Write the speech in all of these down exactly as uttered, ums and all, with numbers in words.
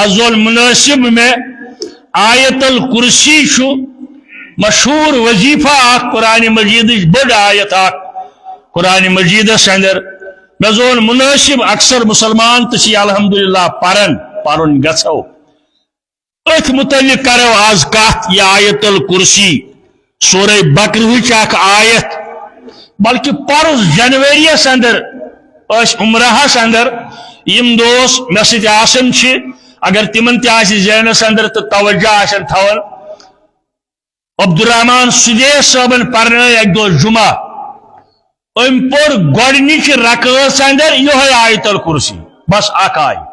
از زون مناسب مےٚ آیت الکرسی چھُ مشہوٗر وظیفہ اکھ قرآن مجیدٕچ بٔڑ آیت اکھ قرآن مجیدس اندر۔ مےٚ زون مناسب اکثر مسلمان تہِ چھِ الحمدللہ پران، پرُن گژھو۔ أتھۍ متعلق کرو آز کتھ، یہِ آیت الکرسی، سورہ بقرہٕچ اکھ آیت، بلکہ پرُس جنوریس اندر ٲسۍ عمرہس اندر، یِم دوس مےٚ سۭتۍ آسان چھِ، اگر تِمن تہِ آسہِ ذہنس اندر تہٕ توجہ آسن تھاوان، عبدالرحمان سدیس صٲبن پرنٲے اکہِ دۄہ جمعہ، أمۍ پوٚر گۄڈنِچہِ رکٲژ اندر یِہوٚے آیت الکرسی، بس اکھ آیت۔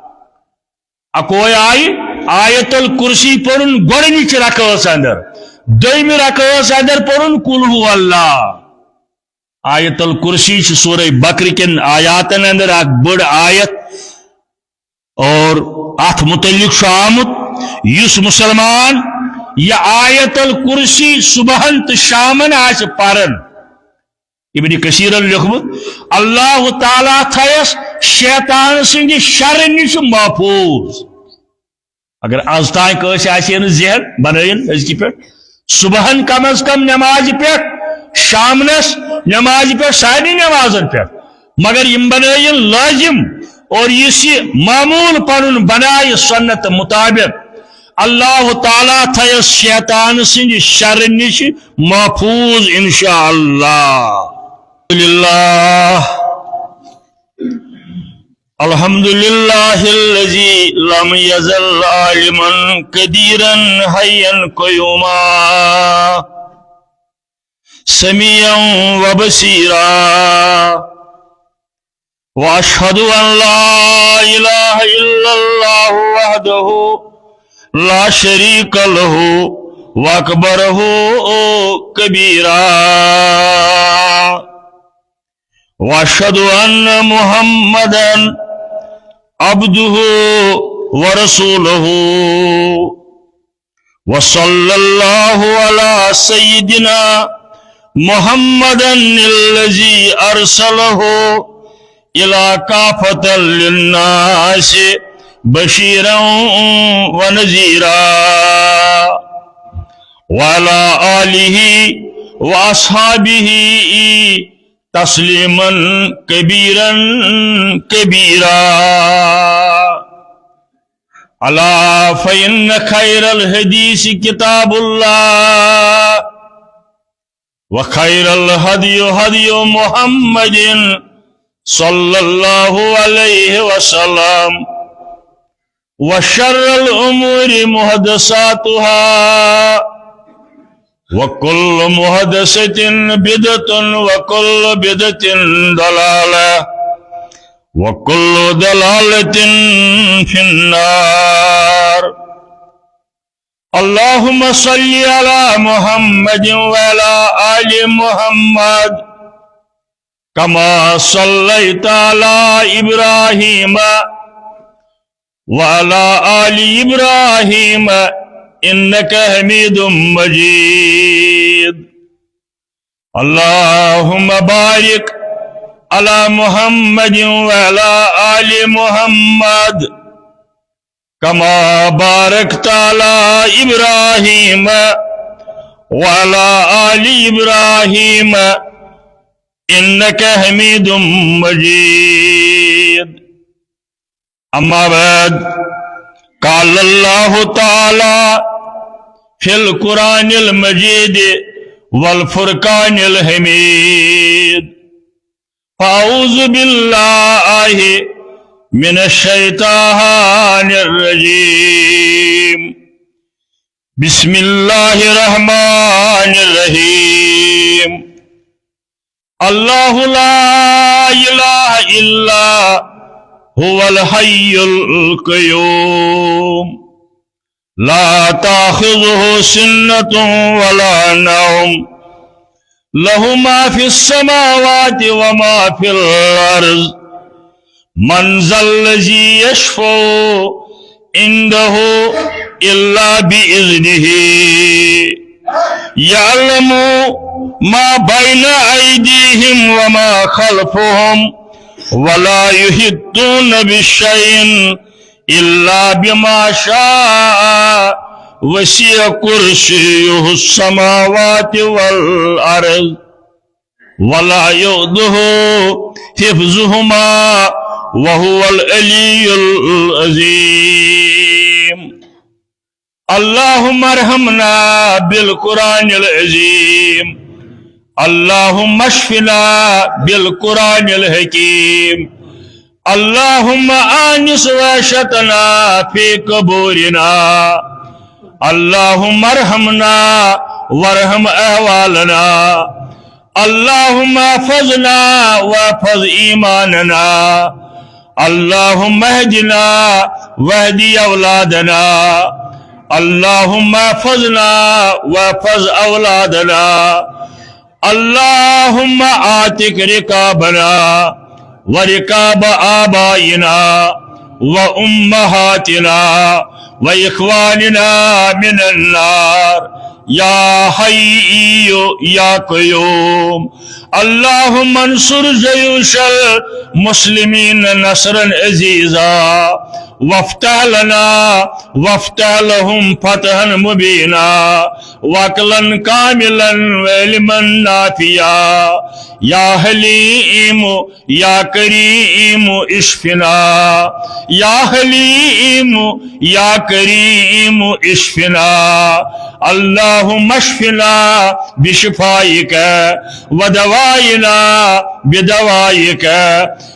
اکوے آیہِ آیت الکرسی پرُن گۄڈنِچ رکٲژ اندر، دوٚیمہِ رکٲژ اندر پرُن قل هو اللہ۔ آیت الکرسی چھِ سورہ بقرہ کٮ۪ن آیاتن اندر اکھ بٔڑ آیت، اور اتھ متعلق چھُ آمُت، یُس مسلمان یہِ آیت الکرسی صبحن تہٕ شامن آسہِ پران، ابن کثیرن لیوٚکھمُت، اللہ تعالیٰ تھایس شیطان سٕنٛدِ شرٕ نِش محفوظ۔ اگر از تام کٲنٛسہِ آسہِ ہے نہٕ ذہن بنٲیِن أزکہِ پٮ۪ٹھ، صبحن کم از کم نمازِ پٮ۪ٹھ، شامنس نمازِ پٮ۪ٹھ، سارنٕے نمازن پٮ۪ٹھ، مگر یِم بنٲیِن لٲزم اور یُس یہِ معمول پنُن بنایہِ سنت مطابق، اللہ تعالیٰ تھایس شیطان سٕنٛدِ شرٕ نِش محفوظ انشاءاللہ۔ الحمدللہ، الحمدللہ الذی لم یزل عالما قدیرا حیا قیوما سمیعا وبصیرا۔ وأشهد أن لا إله إلا الله وحده لا شريك له وأكبره كبيرا، وأشهد أن محمدا عبده ورسوله، وصلى الله على سيدنا محمدا الذي أرسله إلى كافة للناس بشيرا ونذيرا، وعلى آله وأصحابه تسليما كبيرا كبيرا. ألا فإن خير الحديث كتاب الله، وخير الهدي هدي محمد صلى الله عليه وسلم، وشر الأمور محدثاتها، وكل محدثة بدعة، وكل بدعة ضلالة، وكل ضلالة في النار. اللهم صل على محمد وعلى آل محمد كما صليت على إبراهيم وعلى آل إبراهيم إنك حميد مجيد. اللهم بارك على محمد وعلى آل محمد كما باركت على إبراهيم وعلى آل إبراهيم إنك حميد مجيد. أما بعد، قال الله تعالى في القرآن المجيد والفرقان الحميد: فأعوذ بالله من الشيطان الرجيم. بسم الله الرحمن الرحيم. الله لا إله إلا هو الحي القيوم، لا تأخذه سنة ولا نوم، له ما في السماوات وما في الأرض، من ذا الذي يشفع عنده إلا بإذنه، يعلم ما بين أيديهم وما خلفهم، ولا يحيطون بشيء إلا بما شاء، وسع كرسيه السماوات والأرض، ولا يؤوده حفظهما، وهو العلي العظيم. اللهم ارحمنا بالقرآن العظيم. اللهم اشفنا بالقرآن الحكيم. اللهم آنس وحشتنا في قبورنا. اللهم ارحمنا وارحم أهوالنا. اللهم احفظنا واحفظ إيماننا. اللهم اهدنا واهد أولادنا. اللهم احفظنا واحفظ أولادنا. اللهم اعتق رقابنا ورقاب آبائنا وأمهاتنا وإخواننا من النار، يا حي يا قيوم. اللهم انصر جيوش المسلمين نصرا عزيزا، وافتح لنا وافتح لهم فتحا مبينا، وعقلا كاملا وعلما نافعا. يا حليم يا كريم اشفنا، يا حليم يا كريم اشفنا. اللهم اشفنا بشفائك ودوائنا بدوائك.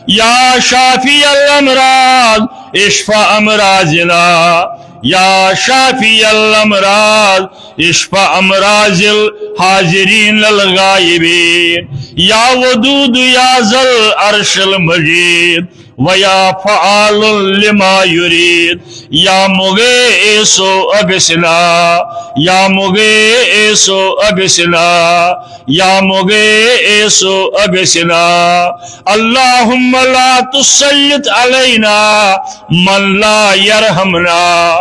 يا شافي الأمراض اشف أمراضنا، يا شافي الأمراض اشف أمراض الحاضرين الغائبين. يا ودود يا ذا العرش المجيد، ويا فعال لما يريد، يا مغيث أغثنا، يا مغيث أغثنا، يا مغيث أغثنا. اللهم لا تسلط علينا من لا يرحمنا.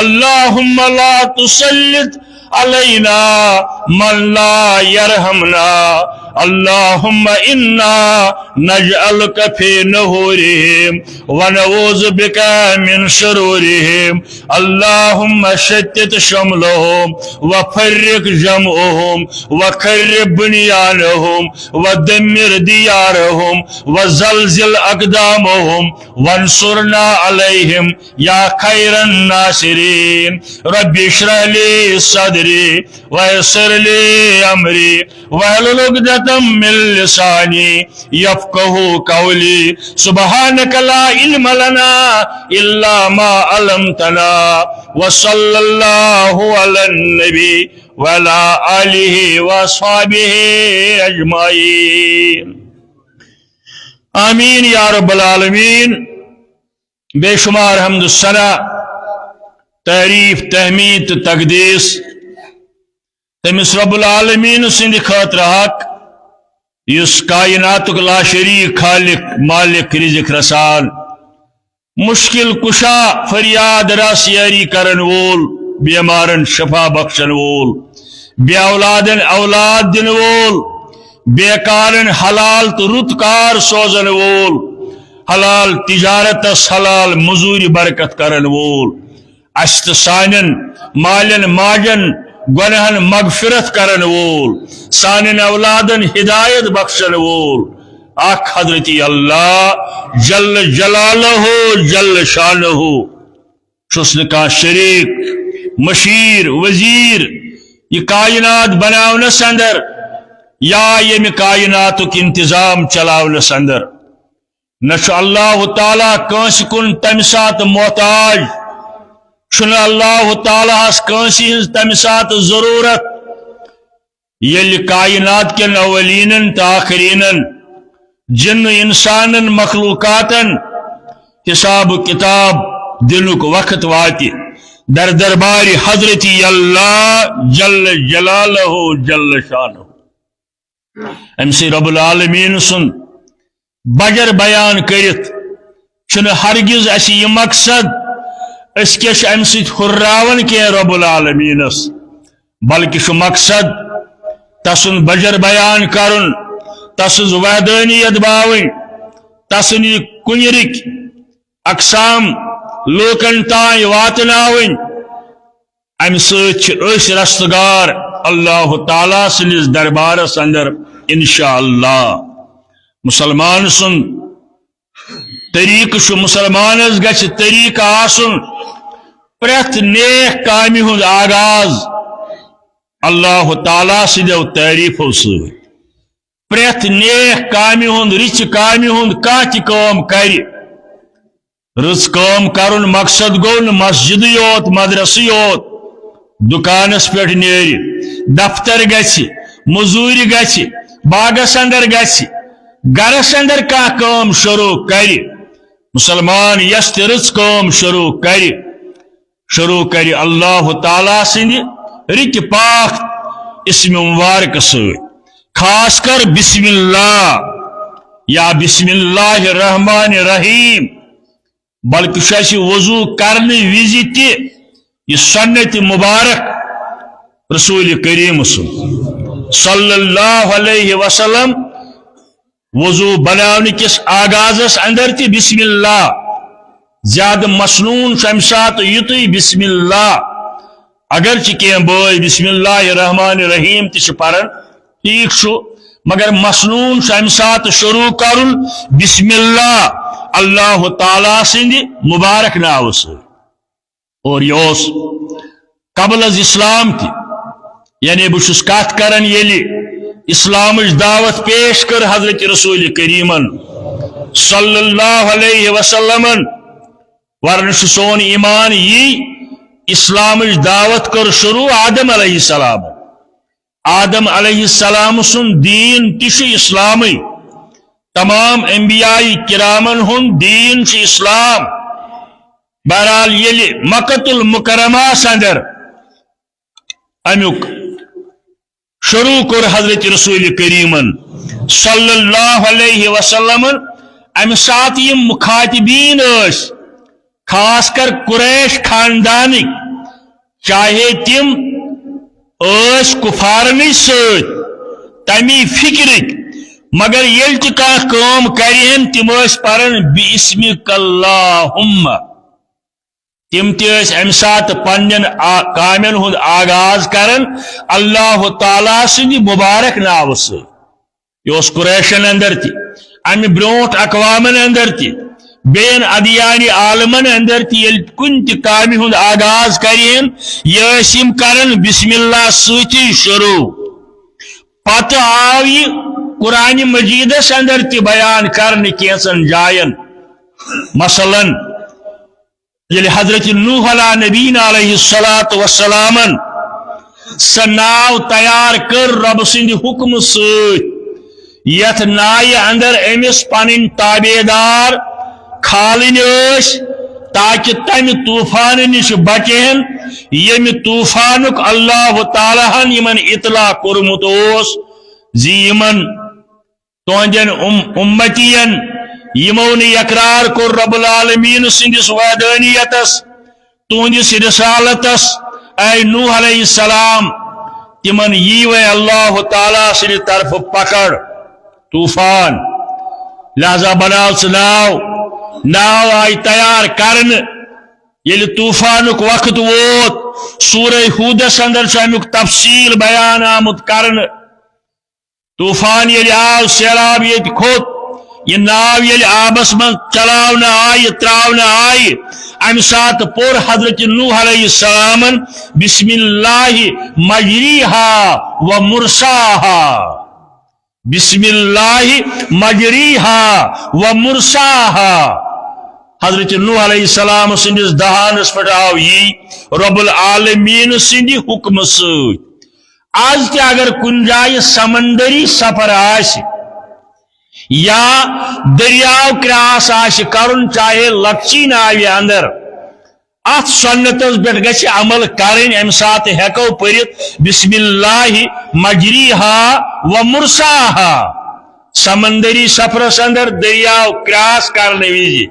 اللهم لا تسلط علينا من لا يرحمنا. اللهم إنا نجعلك في نحورهم ونعوذ بك من شرورهم. اللهم شتت شملهم وفرق جمعهم وخرب بنيانهم ودمر ديارهم وزلزل أقدامهم وانصرنا عليهم يا خير الناصرين. رب اشرح لي صدري ويسر لي أمري واحلل عقدة من لساني يفقه قولي. سبحانك لا علم لنا إلا ما علمتنا. وصلى الله على النبي وعلى آله وأصحابه أجمعين. آمين يا رب العالمين. بے شمار حمد و ثنا، تعریف، تحمید تہٕ تقدیس تٔمِس رب العالمین سٕنٛدِ خٲطرٕ حق، یُس کائناتُک لاشریٖک خالق، مالک، رزق رسان، مشکل کشا، فریاد رس یٲری کرن وول، بیمارن شفا بخشن وول، بے اولادن اولاد دِنہٕ وول، بیکارن حلال تہٕ رُت کار سوزن وول، حلال تجارتس حلال مزوٗرِ برکت کرن وول، اسہِ تہٕ سانٮ۪ن مالٮ۪ن ماجن گۄنہن مغفرت کرن وول، سانٮ۪ن اولادن ہدایت بخشن وول اکھ حضرت اللہ جل جلالہ جل شانہ۔ چھُس نہٕ کانٛہہ شریٖک، مشیر، وزیر، یہِ کائنات بناونس اندر یا ییٚمہِ کائناتُک انتظام چلاونس اندر۔ نہ چھُ اللہ تعالیٰ کٲنٛسہِ کُن تمہِ ساتہٕ محتاج، چھُنہٕ اللہ تعالیٰ ہس کٲنٛسہِ ہٕنٛز تمہِ ساتہٕ ضروٗرت، ییٚلہِ کائنات کٮ۪ن اولینن تہٕ آخرینن، جن انسانن، مخلوقاتن حساب و کتاب دِنُک وقت واتہِ در دربارِ حضرت اللہ جل جلالہ جل شانہ۔ أمۍ سٕے رب العالمین سُنٛد بجر بیان کٔرِتھ چھُنہٕ ہرگز اَسہِ یہِ مقصد أسۍ کیٛاہ چھِ اَمہِ سۭتۍ ہُرراوان کینٛہہ رب العالمینس، بلکہِ چھُ مقصد تسُنٛد بجر بیان کرُن، تسٕنٛز وحدانیت باوٕنۍ، تسٕنٛدِ کُنرٕکۍ اقسام لوٗکن تام واتناوٕنۍ۔ امہِ سۭتۍ چھِ أسۍ رستگار اللہ تعالیٰ سٕنٛدِس دربارس اندر، انشاءاللہ۔ مسلمان سُنٛد طریقہٕ چھُ، مسلمانس گژھِ طریقہٕ آسُن پرٛٮ۪تھ نیک کامہِ ہُنٛد آغاز اللہ تعالیٰ سٕنٛدیو تعریفو سۭتۍ۔ پرٛٮ۪تھ نیک کامہِ ہُنٛد، رٕژِ کامہِ ہُنٛد کانٛہہ تہِ کٲم کرِ، رٕژ کٲم کرُن مقصد گوٚو نہٕ مسجدٕے یوت، مدرسٕے یوت، دُکانس پٮ۪ٹھ نیرِ، دفتر گژھِ، مٔزوٗرِ گژھِ، باغس اندر گژھِ، گرس اندر کانٛہہ کٲم شروع کرِ۔ مسلمان یۄس تہِ رٕژ کٲم شروع کرِ، شروع کرِ اللہ تعالیٰ سٕنٛدِ رٕتہِ پاک اسمِ مبارکہٕ سۭتۍ، خاص کر بسم اللہ یا بسم اللہ الرحمن الرحیم۔ بلکہ چھُ اَسہِ وضو کرنہٕ وِزِ تہِ یہِ سنت مبارک رسول کریم سُنٛد صلی اللہ علیہ وسلم وضو بناونہٕ کِس آغازس اندر تہِ بسم اللہ۔ زیادٕ مسنون چھُ امہِ ساتہٕ یُتُے بسم اللہ۔ اگرچہِ کینٛہہ بٲے بسم اللہ الرحمن الرحیم تہِ چھِ پران، ٹھیک چھُ، مگر مسنون چھُ امہِ ساتہٕ شروع کرُن بسم اللہ، اللہ تعالیٰ سٕنٛدِ مبارک ناوٕ سۭتۍ۔ اور یہِ اوس قبل از اسلام تہِ، یعنی بہٕ چھُس کتھ کران ییٚلہِ اسلامٕچ دعوت پیش کٔر حضرت رسول کریمن صلی اللہ علیہ وسلمن، ورنہٕ چھُ سون ایمان یی، اسلامٕچ دعوت کٔر شروع آدم علیہ السلام۔ آدم علیہ السلام سُنٛد دیٖن تہِ چھُ اسلامٕے۔ تمام انبیاء کرامن ہُنٛد دیٖن چھُ اسلام۔ بہرحال، ییٚلہِ مکۃ المکرمہ اندر امیُک شروع کوٚر حضرت رسول کریمن صلی اللہ علیہ وسلمن، امہِ ساتہٕ یِم مخاطبین ٲسۍ، خاص کر قریش خاندانٕکۍ، چاہے تِم ٲسۍ کفارنٕے سۭتۍ تمی فکرٕکۍ، مگر ییٚلہِ تہِ کانٛہہ کٲم کرِہن، تِم ٲسۍ پران بِاسمِک اللہُمَّ۔ تِم تہِ ٲسۍ امہِ ساتہٕ پننٮ۪ن آ-، کامٮ۪ن ہُنٛد آغاز کران اللہ تعالیٰ سٕنٛدِ مبارک ناوٕ سۭتۍ۔ یہِ اوس قریشن اندر تہِ، امہِ برونٛٹھ اقوامن اندر تہِ، بیٚین ادیانِ عالمن اندر تہِ، ییٚلہِ کُنہِ تہِ کامہِ ہُنٛد آغاز کرِہن، یہِ ٲسۍ یِم کران بسم اللہ سۭتی شروع۔ پتہٕ آو یہِ قرآن مجیدس اندر تہِ بیان کرنہٕ کینٛژن جاین۔ مثلاً، ییٚلہِ حضرت نوح علیٰ نبینا علیہ الصلوۃ والسلامن سۄ ناو تیار کٔر رۄب سٕنٛدِ حُکمہٕ سۭتۍ، یتھ نایہِ اندر أمِس پنٕنۍ تابعدار کھالٕنۍ ٲسۍ، تاکہِ تمہِ طوفانہٕ نِش بچہن، ییٚمہِ طوفانُک اللہ تعالیٰ ہن یِمن اطلاع کوٚرمُت اوس زِ یِمن تُہنٛدٮ۪ن اُم-، اُمتین، یِمو نہٕ اقرار کوٚر رب العالمین سٕنٛدِس وحدانیتس، تُہنٛدِس رسالتس، اے نوح علیہ السلام، تِمن یی وۄنۍ اللہ تعالیٰ سٕنٛدِ طرفہٕ پکڑ، طوفان۔ لہذا بناو ژٕ ناو، ناو آیہِ تیار کرنہٕ۔ ییٚلہِ طوفانُک وقت ووت، سورہ ہودس اندر چھُ امیُک تفصیل بیان آمُت کرنہٕ۔ طوفان ییٚلہِ آو، سیلاب ییٚتہِ کھوٚت، یہِ ناو ییٚلہِ آبس منٛز چلاونہٕ آیہِ، تراونہٕ آیہِ، امہِ ساتہٕ پوٚر حضرت نوح علیہ السلامن بسم اللہ مجریہا و مرساہا۔ بسم اللہ مجریہا و مرساہا۔ حضرت نوح علیہ السلام سٕنٛدِس دہانس پٮ۪ٹھ آو یی رب العالمین سٕنٛدِ حُکمہٕ سۭتۍ۔ آز تہِ اگر کُنہِ جایہِ سمندری سفر آسہِ یا دٔریاو کراس آسہِ کرُن، چاہے لۄکچی ناوِ اندر، اتھ سنتس پٮ۪ٹھ گژھِ عمل کرٕنۍ۔ امہِ ساتہٕ ہٮ۪کو پٔرِتھ بسم اللہ مجریہا و مرساہا۔ سمندری سفرس اندر دٔریاو کراس کرنہٕ وِزِ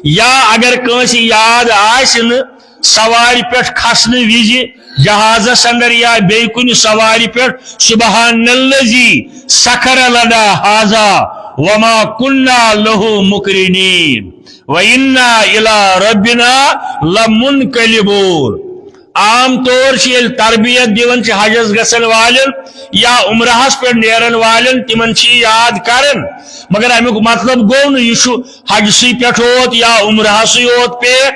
یا اگر کٲنٛسہِ یاد آسہِ نہٕ سوارِ پٮ۪ٹھ کھسنہٕ وِزِ، جہازس اندر یا بیٚیہِ کُنہِ سوارِ پٮ۪ٹھ، سبحان الذی سخر لنا ھذا وما کنا لہ مقرنین۔ وَإِنَّا إِلَىٰ رَبِّنَا لَمُنْقَلِبُونَ۔ عام طور چھِ ییٚلہِ تربیت دِوان چھِ حجس گژھن والٮ۪ن یا عمرہس پٮ۪ٹھ نیرن والٮ۪ن، تِمن چھِ یہِ یاد کران، مگر امیُک مطلب گوٚو نہٕ یہِ چھُ حجسٕے پٮ۪ٹھ ہوت یا عمرہسٕے ہوت پے۔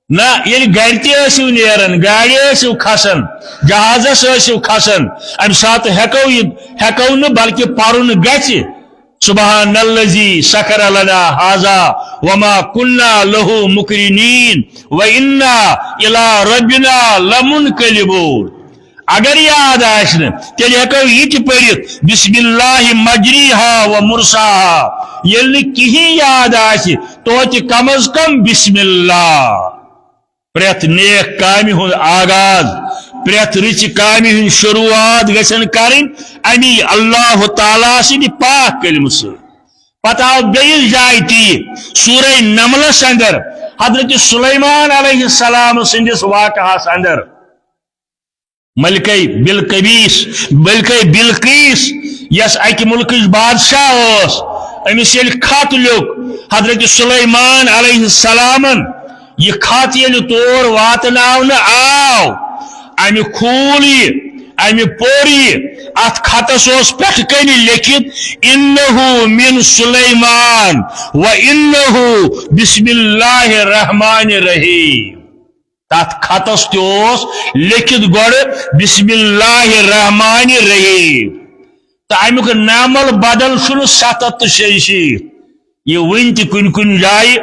نہ، ییٚلہِ گرِ تہِ ٲسِو نیران، گاڑِ ٲسِو کھسان، جہازس ٲسِو کھسان، امہِ ساتہٕ ہٮ۪کو یہِ، ہٮ۪کو نہٕ، بلکہِ پرُن گژھِ۔ سبحان الذی سخر لنا هذا وما كنا له مقرنين وإنا إلى ربنا لمنقلبون۔ اگر یاد آسہِ نہٕ، تیٚلہِ ہٮ۪کو یہِ تہِ پٔرِتھ، بسم اللہ مجریہا و مرساہا۔ ییٚلہِ نہٕ کِہیٖنۍ یاد آسہِ، توتہِ کم از کم بسم اللہ۔ پرٛٮ۪تھ نیک کامہِ ہُنٛد آغاز، پرٛٮ۪تھ رٕژِ کامہِ ہٕنٛز شروٗعات گژھن کرٕنۍ امی اللہ تعالیٰ سٕنٛدِ پاک کلمہٕ سۭتۍ۔ پتہٕ آو بیٚیِس جایہِ تہِ، سورہ نملس اندر، حضرت سلیمان علیہ السلام سٕنٛدِس واقعہس اندر، ملکہ بلقیس، ملکہ بلقیس، یس اکہِ ملکٕچ بادشاہ ٲس، أمِس ییٚلہِ خط لیوٚکھ حضرت سلیمان علیہ السلامن، یہِ خط ییٚلہِ تور واتناونہٕ آو، امہِ کھوٗل یہِ، امہِ پوٚر یہِ، اتھ خطس اوس پٮ۪ٹھٕ کنہِ لیکھِتھ، "انہ من سلیمان و انہ بسم اللہ الرحمن الرحیم۔" تتھ خطس تہِ اوس لیکھِتھ گۄڈٕ بسم اللہ الرحمن الرحیم۔ تہٕ امیُک نعمل بدل چھُنہٕ ستھ ہتھ تہٕ شیٚیہِ شیٖتھ۔ یہِ وٕنہِ تہِ کُنہِ کُنہِ جایہِ،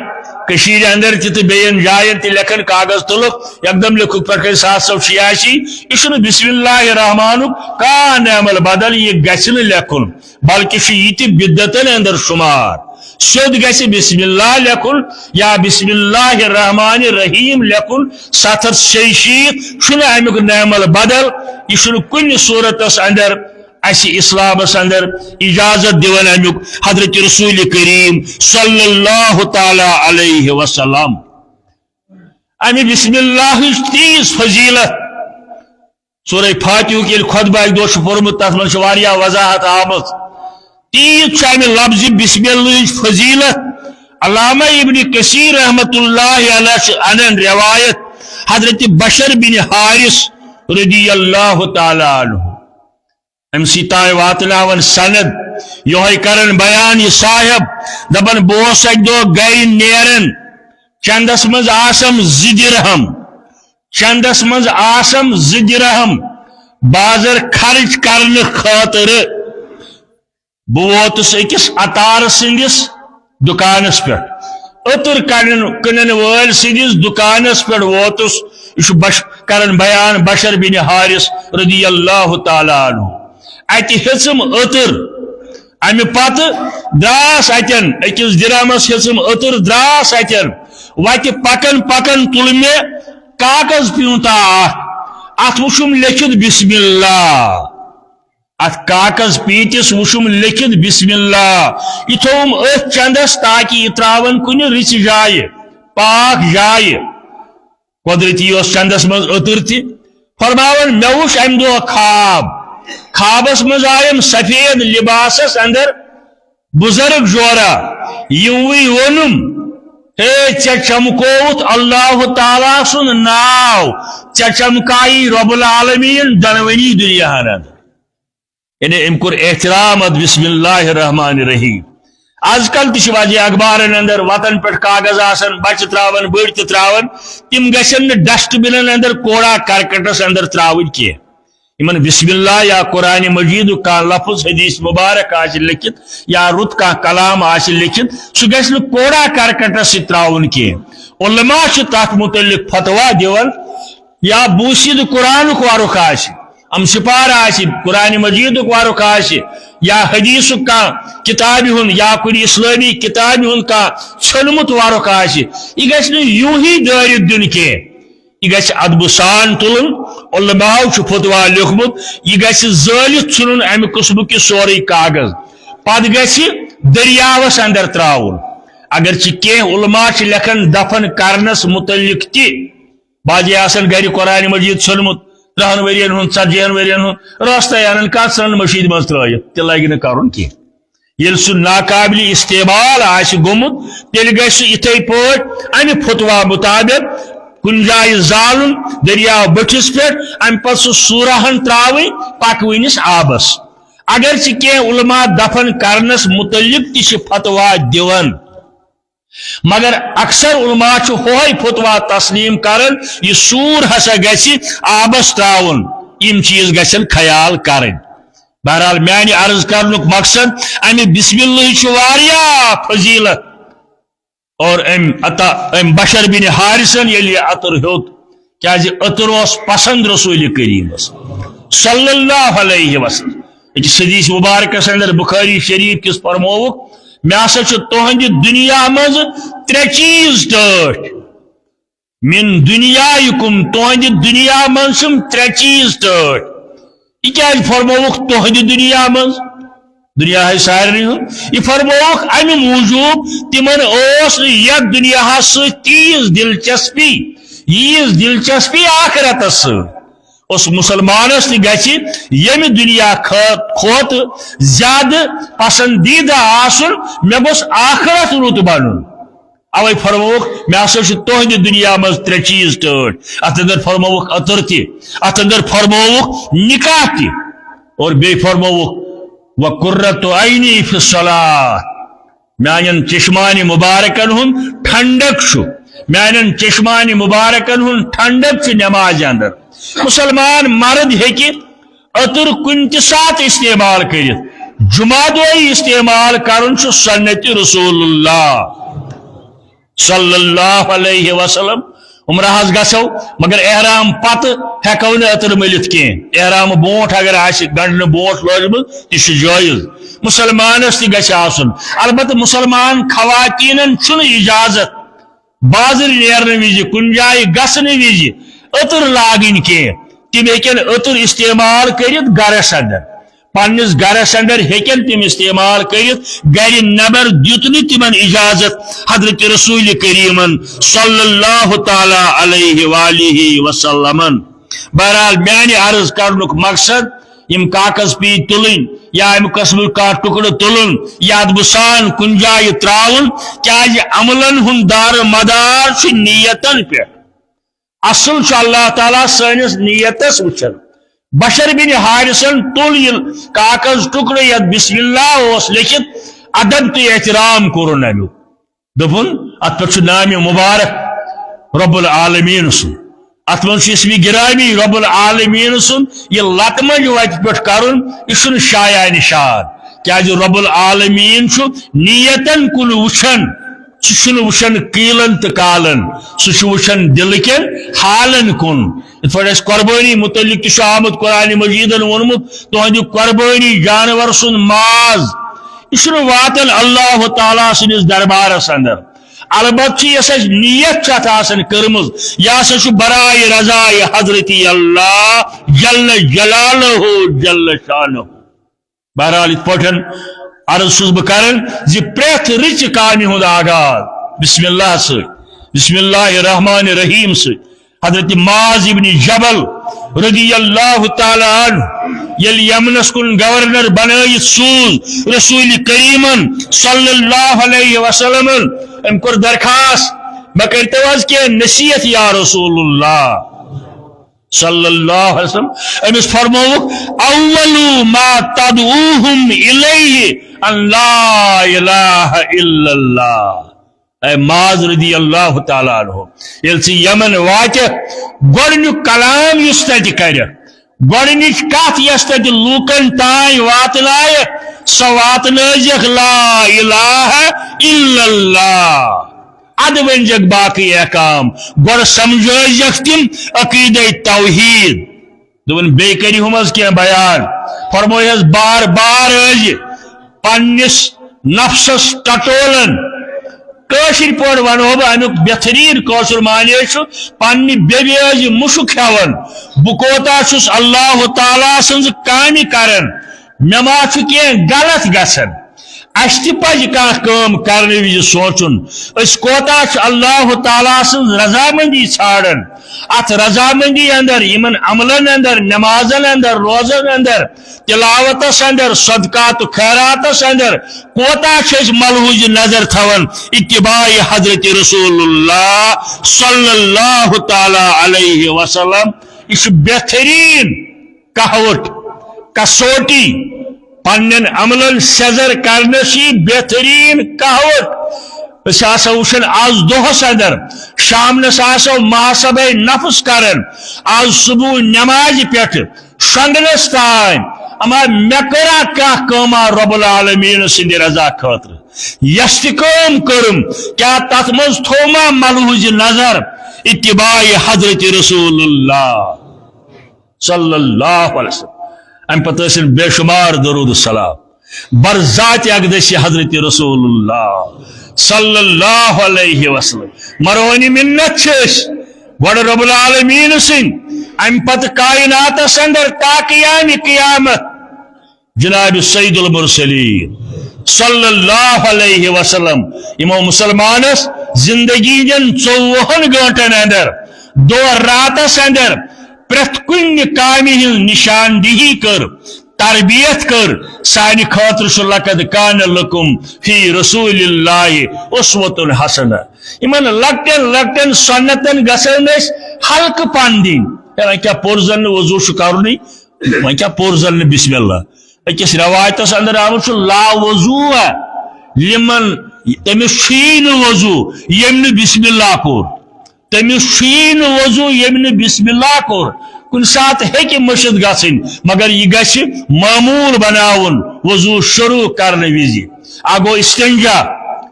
کٔشیٖرِ اندر تہِ تہٕ بیٚین جاین تہِ لیکھن کاغذ تُلُکھ، یکدم لیکھُکھ پٮ۪ٹھ کٔرۍ ستھ سو چھیاسی۔ یہِ چھُنہٕ بسم اللہ الرحمنُک کانٛہہ نعمل بدل، یہِ گژھِ نہٕ لیکھُن، بلکہِ چھُ یہِ تہِ بدعتن اندر شمار۔ سیوٚد گژھِ بسم اللہ لیکھُن یا بسم اللہ الرحمن الرحیم لیکھُن۔ ستھ ہتھ شیٚیہِ شیٖتھ چھُنہٕ امیُک نعمل بدل، یہِ چھُنہٕ کُنہِ صورتس اندر اسہِ اسلامس اندر اجازت دِوان امیُک حضرت رسول کریم صلی اللہ تعالیٰ علیہ وسلم۔ امہِ بسم اللہ ہٕچ تیٖژ فضیلت، سورہ فاتحہ یُک ییٚلہِ خطبہ اکہِ دۄہ چھُ پوٚرمُت، تتھ منٛز چھِ واریاہ وضاحت آمٕژ۔ تیٖژ چھِ امہِ لفظِ بسم اللہ ہٕچ فضیلت۔ علامہ ابن کثیر رحمۃ اللہ علیہ چھِ انان روایت حضرت بشر بن حارث رضی اللہ تعالیٰ عنہ۔ أمۍ سٕے تام واتناوان سند، یِہوٚے کران بیان یہِ صاحب، دپان، بہٕ اوسُس اکہِ دۄہ گرِ نیران، چندس منٛز آسم زٕ درہم، چندس منٛز آسم زٕ درہم بازر خرٕچ کرنہٕ خٲطرٕ۔ بہٕ ووتُس أکِس عطار سٕنٛدِس دُکانس پٮ۪ٹھ، عطر کٕنن، کٕنن وٲلۍ سٕنٛدِس دُکانس پٮ۪ٹھ ووتُس۔ یہِ چھُ بش-، کران بیان بشر بن حارث رضی اللہ تعالیٰ عنہ۔ اتہِ ہیٚژٕم عطر، امہِ پتہٕ دراس اتٮ۪ن، أکِس درہمس ہیٚژٕم عطر، دراس اتٮ۪ن۔ وتہِ پکان پکان تُل مےٚ کاغذ پیوٗنٛتہ اکھ، اتھ وُچھُم لیکھِتھ بسم اللہ۔ اتھ کاغذ پیٖنٛتِس وُچھُم لیکھِتھ بسم اللہ۔ یہِ تھووُم أتھۍ چندس، تاکہِ یہِ ترٛاون کُنہِ رٕژِ جایہِ، پاک جایہِ۔ قۄدرتی اوس چندس منٛز عطر تہِ۔ فرماوان، مےٚ وُچھ امہِ دۄہ خواب۔ خوابس منٛز آیم سفید لباسس اندر بزرگ جورا، یِموٕے ووٚنُم، ہے، ژےٚ چمکووُتھ اللہ تعالیٰ سُنٛد ناو، ژےٚ چمکایی رب العالمین دۄنوٕنی دُنیاہن اندر۔ یعنی أمۍ کوٚر احترام اتھ بسم اللہ الرحمن الرحیم۔ آز کل تہِ چھِ واریاہ اخبارن اندر وتن پٮ۪ٹھ کاغذ آسان، بچہِ تراوان، بٔڑۍ تہِ تراوان، تِم گژھن نہٕ ڈسٹ بنن اندر، کوڑا کرکٹس اندر تراوٕنۍ کینٛہہ۔ یِمن بسم اللہ یا قرآن مجیدُک کانٛہہ لفظ، حدیث مبارک آسہِ لیکھِتھ یا رُت کانٛہہ کلام آسہِ لیکھِتھ، سُہ گژھِ نہٕ کوڑا کرکٹس سۭتۍ تراوُن کینٛہہ۔ علماء چھِ تتھ متعلق فتویٰ دِوان۔ یا بوسید قرآنُک ورُق آسہِ، امسپار آسہِ، قرآن مجیدُک ورُق آسہِ، یا حدیثُک کانٛہہ کتابہِ ہُنٛد یا کُنہِ اسلٲمی کتابہِ ہُنٛد کانٛہہ ژھیوٚنمُت ورُق آسہِ، یہِ گژھِ نہٕ یوٗہی دٲرِتھ دیُن کینٛہہ۔ یہِ گژھِ ادبہٕ سان تُلُن۔ علماہو چھُ فتویٰ لیوٚکھمُت، یہِ گژھِ زٲلِتھ ژھُنُن امہِ قٕسمُک یہِ سورُے کاغذ۔ پتہٕ گژھِ دٔریاوس اندر ترٛاوُن۔ اگرچہِ کینٛہہ علماء چھِ لیکھان دفن کرنس متعلق تہِ، بعضے آسن گرِ قرآن مجید ژھُنمُت، ترٛہن ؤرین ہُنٛد، ژتجی ہن ؤرین ہُنٛد، رٲژ تام انان کتھ ژھٕنان مٔشیٖد منٛز ترٛٲیِتھ، تہِ لگہِ نہٕ کرُن کینٛہہ۔ ییٚلہِ سُہ ناقابل استعمال آسہِ گوٚمُت، تیٚلہِ گژھِ سُہ یِتھے پٲٹھۍ اَمہِ فتوا مُطابق کُنہِ جایہِ زالُن دٔریاو بٔٹھِس پٮ۪ٹھ، اَمہِ پتہٕ سُہ سوٗرہن ترٛاوٕنۍ پکوٕنِس آبس۔ اگرچہِ کینٛہہ علماء دفن کرنس متعلق تہِ چھِ فتوا دِوان، مگر اکثر علماء چھُ ہوے فتوا تسلیم کران، یہِ سوٗر ہسا گژھِ آبس ترٛاوُن، یِم چیٖز گژھن خیال کرٕنۍ۔ بہرحال، میانہِ عرض کرنُک مقصد، امہِ بسم اللہ چھُ واریاہ فضیلت۔ اور أمۍ عطا، أمۍ بشر بن حارثن ییٚلہِ یہِ عطر ہیوٚت، کیازِ عطر اوس پسند رسول کریمس صلی اللہ علیہ وسلم۔ أکِس حدیث مبارکس اندر بخاری شریف کِس فرمووُکھ، مےٚ ہسا چھُ تُہنٛدِ دُنیا منٛز ترٛےٚ چیٖز ٹٲٹھۍ۔ من دُنیایکم، تُہنٛدِ دُنیا منٛز چھِم ترٛےٚ چیٖز ٹٲٹھۍ۔ یہِ کیازِ فرمووُکھ تُہنٛدِ دُنیا منٛز؟ دُنیا ہے سارنٕے ہُنٛد۔ یہِ فرمووُکھ اَمہِ موٗجوٗب، تِمن ٲس نہٕ یَتھ دُنیاہَس سۭتۍ تیٖژ دلچسپی، ییٖژ دلچسپی آخرتس سۭتۍ۔ اوس مُسلمانس تہِ گژھِ ییٚمہِ دُنیا کھۄ-، کھۄتہٕ زیادٕ پسندیدہ آسُن، مےٚ گوٚژھ آخرت رُت بنُن۔ اوے فرمووُکھ، مےٚ ہسا چھِ تُہنٛدِ دُنیا منٛز ترٛےٚ چیٖز ٹٲٹھۍ۔ اتھ اندر فرمووُکھ عطر تہِ، اتھ اندر فرمووُکھ نکاح تہِ، اور بیٚیہِ فرمووُکھ، "وقرۃ عینی فی الصلاۃ"۔ میانٮ۪ن چشمانِ مبارکن ہُنٛد ٹھنڈک چھُ، میانٮ۪ن چشمانِ مبارکن ہُنٛد ٹھنڈک چھُ نمازِ اندر۔ مسلمان مرد ہیٚکہِ عطر کُنہِ تہِ ساتہٕ استعمال کٔرِتھ۔ جمعہ دۄہٕے استعمال کرُن چھُ سنت رسول اللہ صلی اللہ علیہ وسلم۔ عمرہ حظ گژھو، مگر احرام پتہٕ ہیٚکو نہٕ عطر مٔلِتھ کینٛہہ۔ احرام برونٛٹھ اگر آسہِ گنڈنہٕ برونٛٹھ لٲجمٕژ، تہِ چھُ جٲیز۔ مسلمانس تہِ گژھِ آسُن۔ البتہ مسلمان خواتیٖنن چھُنہٕ اجازت بازر نیرنہٕ وِزِ، کُنہِ جایہِ گژھنہٕ وِزِ عطر لاگٕنۍ کینٛہہ۔ تِم ہیٚکن عطر استعمال کٔرِتھ گرس اندر، پننِس گرس اندر ہیٚکن تِم استعمال کٔرِتھ، گرِ نٮ۪بر دیُت نہٕ تِمن اجازت حضرت رسول کریمن صلی اللہ تعالیٰ علیہ وآلہ وسلمن۔ بہرحال، میانہِ عرض کرنُک مقصد، یِم کاغذ پیٖنتۍ تُلٕنۍ یا اَمہِ قٕسمٕکۍ کانٛہہ ٹُکڑٕ تُلُن، یاد بہٕ سان کُنہِ جایہِ ترٛاوُن، کیازِ عملن ہُنٛد دار مدار چھُ نیتن پٮ۪ٹھ۔ اصل چھُ اللہ تعالیٰ سٲنِس نیتس وٕچھان۔ بشر بن حارثن تُل یہِ کاغذ ٹُکڑٕ یتھ بسم اللہ اوس لیکھِتھ، ادب تہٕ احترام کوٚرُن امیُک۔ دوٚپُن، اتھ پٮ۪ٹھ چھُ نامِ مبارک رب العالمین سُنٛد۔ اتھ منٛز چھُ اسمِ گرامی رب العالمین سُنٛد۔ یہِ لتہٕ منٛجہِ وتہِ پٮ۪ٹھ کرُن، یہِ چھُنہٕ شایان نشان۔ کیازِ رب العالمین چھُ نیتن کُن وٕچھان۔ سُہ چھُنہٕ وٕچھان قیلن تہٕ قالن، سُہ چھُ وٕچھان دِلہٕ کٮ۪ن حالن کُن۔ یِتھ پٲٹھۍ اَسہِ قۄربٲنی مُتعلِق تہِ چھُ آمُت قرآنِ مجیدن ووٚنمُت، تُہنٛدِ قۄربٲنی جانور سُنٛد ماز، یہِ چھُنہٕ واتان اللہ تعالیٰ سٕنٛدِس دربارس اندر۔ البتہٕ چھُ یۄس اَسہِ نیت چھِ اتھ آسان کٔرمٕژ، یہِ ہسا چھُ برائے رضائے حضرت اللہ جل جلالہ جل شانہ۔ بہرحال، یِتھ پٲٹھۍ عرض چھُس بہٕ کران زِ پرٛٮ۪تھ رٕژِ کامہِ ہُنٛد آغاز بسم اللہ سۭتۍ، بسم اللہ الرحمن الرحیم سۭتۍ۔ حضرت معاذ ابن جبل رضی اللہ تعالیٰ عنہ ییٚلہِ یمنس کُن گورنر بنٲیِتھ سوٗز رسول کریمن صلی اللہ علیہ وسلمن، أمۍ کوٚر درخواست، "مےٚ کٔرۍتو حظ کینٛہہ نصیحت یا رسول اللہ صلی اللہ علیہ وسلم۔" أمِس فرمووُکھ، "اول ما تدعوہم الیہ ان لا الہ الا اللہ۔" اے معاذ رضی اللہ تعالیٰ عنہ، ییٚلہِ ژٕ یمن واتکھ، گۄڈٕنیُک کلام یُس تتہِ کرکھ، گۄڈٕنِچ کتھ یۄس تتہِ لوٗکن تام واتنایکھ، سۄ واتنٲوزیکھ لا الہ الا اللہ۔ ادٕ ؤنزیکھ باقٕے احکام، گۄڈٕ سمجھٲوزیکھ تِم عقیدے توحید۔ دوٚپُن، بیٚیہِ کٔرِو حظ کینٛہہ بیان۔ فرمٲے حظ، بار بار ٲسۍ پننِس نفسس ٹٹولان۔ کٲشِر پٲٹھۍ ونہو بہٕ، امیُک بہتریٖن کٲشُر معنی چھُ، پننہِ بیبہِ ٲسۍ مُشُک ہٮ۪وان۔ بہٕ کوتاہ چھُس اللہ تعالیٰ سٕنٛز کامہِ کران، مےٚ ما چھُ کینٛہہ غلط گژھان؟ اسہِ تہِ پزِ کانٛہہ کٲم کرنہٕ وِزِ سونٛچُن، أسۍ کوتاہ چھِ اللہ تعالیٰ سٕنٛز رضامندی ژھانڈان۔ اتھ رضامندی اندر، یِمن عملن اندر، نمازن اندر، روزن اندر، تلاوتس اندر، صدقات و خیراتس اندر، کوتاہ چھِ أسۍ ملحوظ نظر تھاوان اتباع حضرت رسول اللہ صلی اللہ تعالیٰ علیہ وسلم؟ یہِ چھُ بہترین کہوٹ، کسوٹی، پننٮ۪ن عملن سیزر کرنس یہِ بہترین کہوٹ۔ أسۍ آسو وٕچھان آز دۄہس اندر، شامنس آسو محاسبہ نفس کران، آز صبح نمازِ پٮ۪ٹھ شۄنٛگنس تام، اما مےٚ کٔرا کانٛہہ کٲما رب العالمین سٕنٛدِ رضا خٲطرٕ؟ یۄس تہِ کٲم کٔرٕم، کیٛاہ تتھ منٛز تھوما ملحوظ نظر اتباع حضرت رسول اللہ صلی اللہ علیہ وسلم؟ امہِ پتہٕ ٲسِن بے شمار درود السلام بر ذات اقدس حضرت رسول اللہ صلی اللہ علیہ وسلم۔ مرہونِ منت چھِ أسۍ گۄڈٕ رب العالمین سٕنٛدۍ، امہِ پتہٕ کائناتس اندر تا قیام قیامت جناب سید المرسلین صلی اللہ علیہ وسلم۔ یِمو مسلمانس زندگی ہٕنٛدٮ۪ن ژوٚوُہن گٲنٛٹن اندر، دۄہ راتس اندر پرٛٮ۪تھ کُنہِ کامہِ ہٕنٛز نشاندہی کٔر، تربیت کٔر، سانہِ خٲطرٕ چھُ لقد کان لکم فی رسول اللہ اسوۃ حسنہ۔ یِمن لۄکٹٮ۪ن لۄکٹٮ۪ن سنتن گژھن أسۍ ہلکہٕ پن دِنۍ۔ ہے، وۄنۍ کیٛاہ پوٚر زن نہٕ وضوٗ چھُ کرُنٕے، وۄنۍ کیٛاہ پوٚر زن نہٕ بسم اللہ؟ أکِس رٮ۪وایتس اندر آمُت چھُ، لا وضوء لمن، تٔمِس چھُیی نہٕ وضوٗ ییٚمۍ نہٕ بسم اللہ کوٚر۔ تٔمِس چھُیی نہٕ وضوٗ ییٚمۍ نہٕ بسم اللہ کوٚر۔ کُنہِ ساتہٕ ہیٚکہِ مٔشِتھ گژھٕنۍ، مگر یہِ گژھِ معموٗل بناوُن وضوٗ شروع کرنہٕ وِزِ۔ اکھ گوٚو استنجا،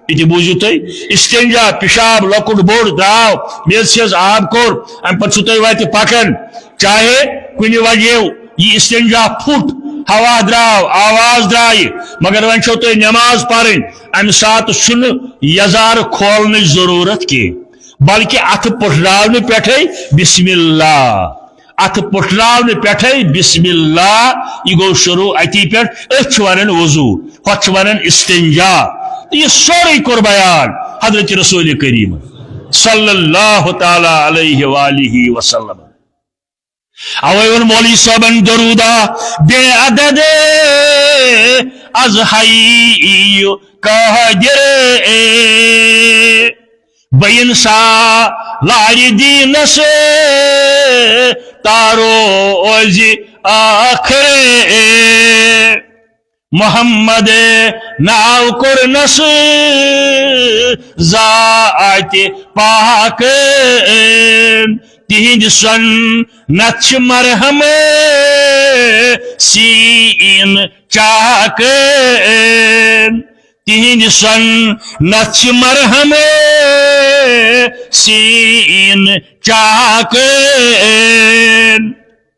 یہِ تہِ بوٗزِو تُہۍ، استنجا، پِشاب لۄکُٹ بوٚڑ درٛاو، میٚژ ہیٚژ، آب کوٚر، اَمہِ پتہٕ چھُو تُہۍ وَتہِ پکان، چاہے کُنہِ وجہ یہِ استنجا پھُٹ، ہوا درٛاو، آواز درٛایہِ، مگر وۄنۍ چھو تۄہہِ نماز پرٕنۍ، اَمہِ ساتہٕ چھُنہٕ یزارٕ کھولنٕچ ضروٗرت کینٛہہ، بلکہِ اَتھٕ پٔٹھراونہٕ پٮ۪ٹھے بسم اللہ۔ اتھ پٹھراونہٕ پٮ۪ٹھے بسم اللہ، یہِ گوٚو شروع اتی پٮ۪ٹھ۔ أتھۍ چھِ ونان وضو، ہۄتھ چھِ ونان استنجا۔ تہٕ یہِ سورُے کوٚر بیان حضرت رسول کریم صلی اللہ تعالی علیہ وآلہ وسلم۔ اوے ووٚن مولوی صٲبن، درودہ بے عدد از حی قادر، بین سالار دینس تاروز آخر۔ محمد ناو کوٚرنس ذات پاک، تِہنٛدِ سنت چھِ مرہم سیٖن چاک۔ تِہنٛدِ سنت چھِ مرہم سیٖن چاک۔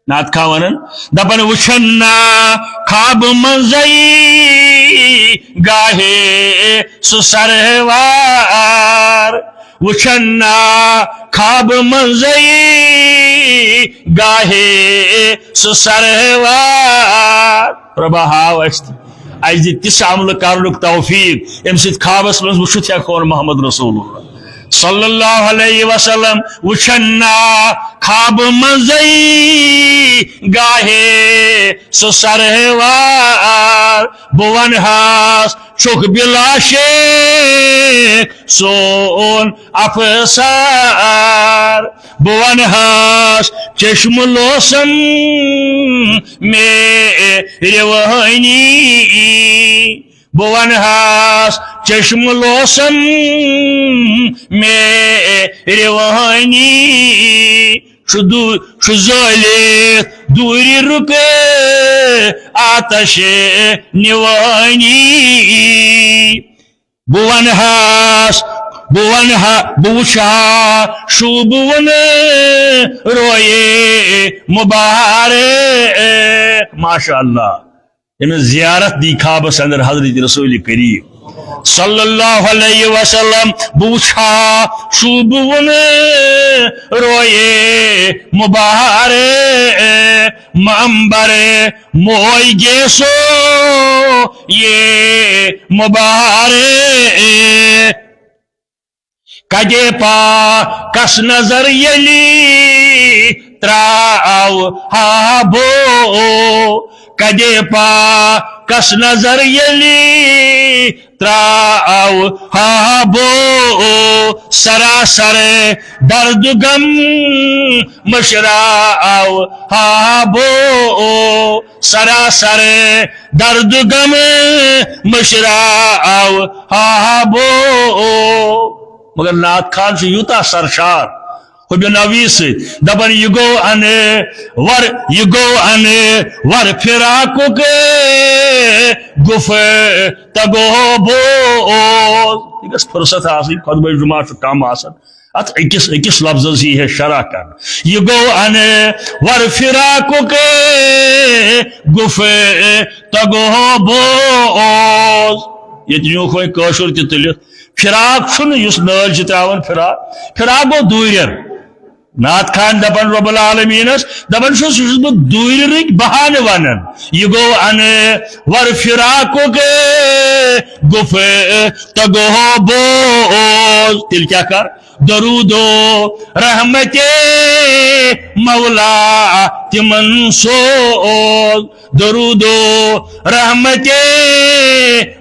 نعت خواہ ونان، دپان، وٕچھن نا خواب منٛزے گاہے سُہ سروار، وٕچھن نا خواب منٛزے گاہے سُہ سروار۔ رۄبا ہاو اسہِ تہِ، اسہِ دِ تِژھ عملہٕ کرنُک توفیق، ییٚمہِ سۭتۍ خوابس منٛز وٕچھِتھ ہٮ۪کہون محمد رسول اللہ صلی اللہ علیہ وسلم۔ وٕچھن نا خواب منٛزے گاہے سُہ سروار، بہٕ ونہٕ ہس چھُکھ بلا شک سون افسار۔ بہٕ ونہٕ ہس چشم لوسن مےٚ روحٲنی۔ بہٕ ونہٕ ہس چشم لوسن مےٚ روحٲنی۔ چھُ دو-، چھُ زٲلِتھ دوٗرِ رُکہٕ آتش نِوٲنی۔ بہٕ ونہٕ ہس، بہٕ ونہٕ ہا، بہٕ وٕچھٕ ہا شوٗبوُن رویے مُبارک۔ ماشاء اللہ۔ ییٚمِس زیارت دی خوابس اندر حضرت رسول کریم صلی اللہ علیہ وسلم، بوچھا شوبون روئے مبارے ممبر موئی گیسو یہ مبارے۔ کدے پا کس نظر یلی تراو ہابو، کدے پا کس نظر یلی تراو ہابو، سراسر درد غم مشراو ہابو، سراسر درد غم مشراو ہابو۔ مگر نعت خان چھُ یوٗتاہ سرشار حب نبی سۭتۍ، دپان، یہِ گوٚو انہٕ ور، یہِ گوٚو انہٕ ور فراقُک گُفتگو بوز۔ یہِ گژھِ فرصت آسٕنۍ، خطبہ جمعہ چھُ کم آسان، اتھ أکِس أکِس لفظس یی ہے شرح کرنہٕ۔ یہِ گوٚو انہٕ ور فراقُک گُفتگو بوز۔ ییٚتہِ نیوٗکھ وۄنۍ کٲشُر تہِ تُلِتھ۔ فراق چھُنہٕ یُس نٲلۍ چھِ ترٛاوان فراق، فراق گوٚو دوٗرٮ۪ر۔ نعت خان دپان رب العالمینس، دپان چھُس، یہِ چھُس بہٕ دوٗرِرٕکۍ بہانہٕ ونان۔ یہِ گوٚو انہٕ ور فراقُک گُفتگو بوز۔ تیٚلہِ کیٛاہ کر؟ درود و رحمت مولا تمن سوز۔ درود و رحمت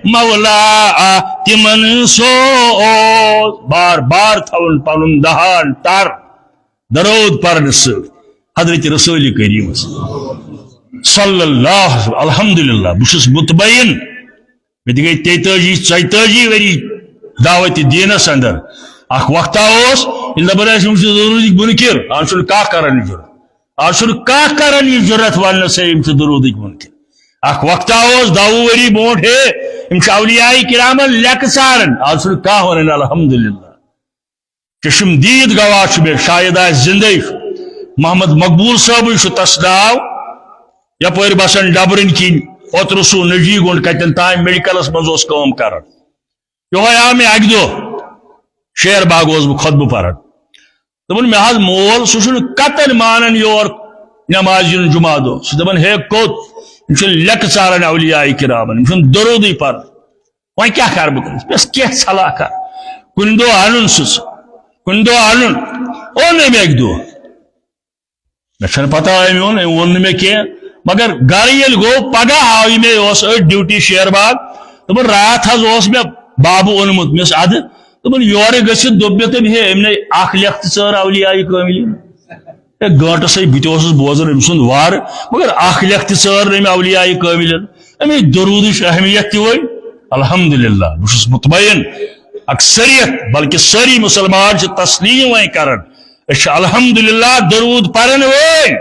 مولا تمن سوز۔ بار بار تھاوُن پنُن دہان تر درود پرنہٕ سۭتۍ حضرت رسول کریمس صلی اللہ علیہ وسلم۔ الحمدللہ، بہٕ چھُس مطمئن، مےٚ تہِ گٔے تیتٲجی، ژۄیتٲجی ؤری دعوت دینس اندر۔ اکھ وقتا اوس، ییٚلہِ دپان ٲسۍ، یِم چھِ درودٕکۍ منکر، آز چھُنہٕ کانٛہہ کران یہِ جرت۔ آز چھُنہٕ کانٛہہ کران یہِ جرت وننس، ہے، یِم چھِ درودٕکۍ منکر۔ اکھ وقتا اوس، دہ وُہ ؤری برونٛٹھ، ہے، یِم چھِ اولیاء کرامن لیٚکہٕ ژاران۔ آز چھُنہٕ کانٛہہ ونان، الحمدللہ۔ چشم دید گواہ چھُ مےٚ، شاید آسہِ زندے چھُ۔ محمد مقبول صٲبٕے چھُ تس ناو۔ یپٲرۍ بسان ڈبرٕنۍ کِنۍ، اوترٕ سُہ نجی گوٚنٛڈ کتٮ۪ن تام میڈیکلس منٛز اوس کٲم کران۔ یہوے آو مےٚ اکہِ دۄہ، شیر باغ اوسُس بہٕ خطبہٕ پران۔ دوٚپُن، مےٚ حظ مول، سُہ چھُنہٕ قطعاً مانان یور نماز یُن جمعہ دۄہ۔ سُہ دپان، ہے کوٚت؟ یِم چھِ لیٚکہٕ ژاران اولیاء کرامن، یِم چھِنہٕ درودٕے پران۔ وۄنۍ کیٛاہ کرٕ بہٕ؟ بس کینٛہہ صلاح کر۔ کُنہِ دۄہ اَنُن سُہ، کُنہِ دۄہ اَنُن۔ اوٚن أمۍ اَکہِ دۄہ۔ مےٚ چھَنہٕ پتہ أمۍ اوٚن، أمۍ ووٚن نہٕ مےٚ کینٛہہ۔ مگر گرٕ ییٚلہِ گوٚو، پگاہ آو یہِ مےٚ، یہِ اوس أتھۍ ڈیوٹی شیر باغ۔ دوٚپُن، راتھ حظ اوس مےٚ بابہٕ اوٚنمُت۔ مےٚ اوس اَدٕ، دوٚپُن، یورٕ گٔژھِتھ دوٚپ مےٚ تٔمۍ، ہے، أمۍ نے اکھ لیٚکھ تہِ ژٲر اولیاء کٲمِلین۔ ہے، گٲنٹس ہے بہٕ تہِ اوسُس بوزان أمۍ سُنٛد وارٕ، مگر اکھ لیٚکھ تہِ ژٲر نہٕ أمۍ اولیاء کٲمِلن۔ أمِس درودٕچ اہمیت تہِ وۄنۍ۔ الحمدللہ، بہٕ چھُس مطمئن، اکثریت بلکہ سٲری مسلمان چھِ تسلیم وۄنۍ کران۔ أسۍ چھِ الحمدللہ درود پرن وٲلۍ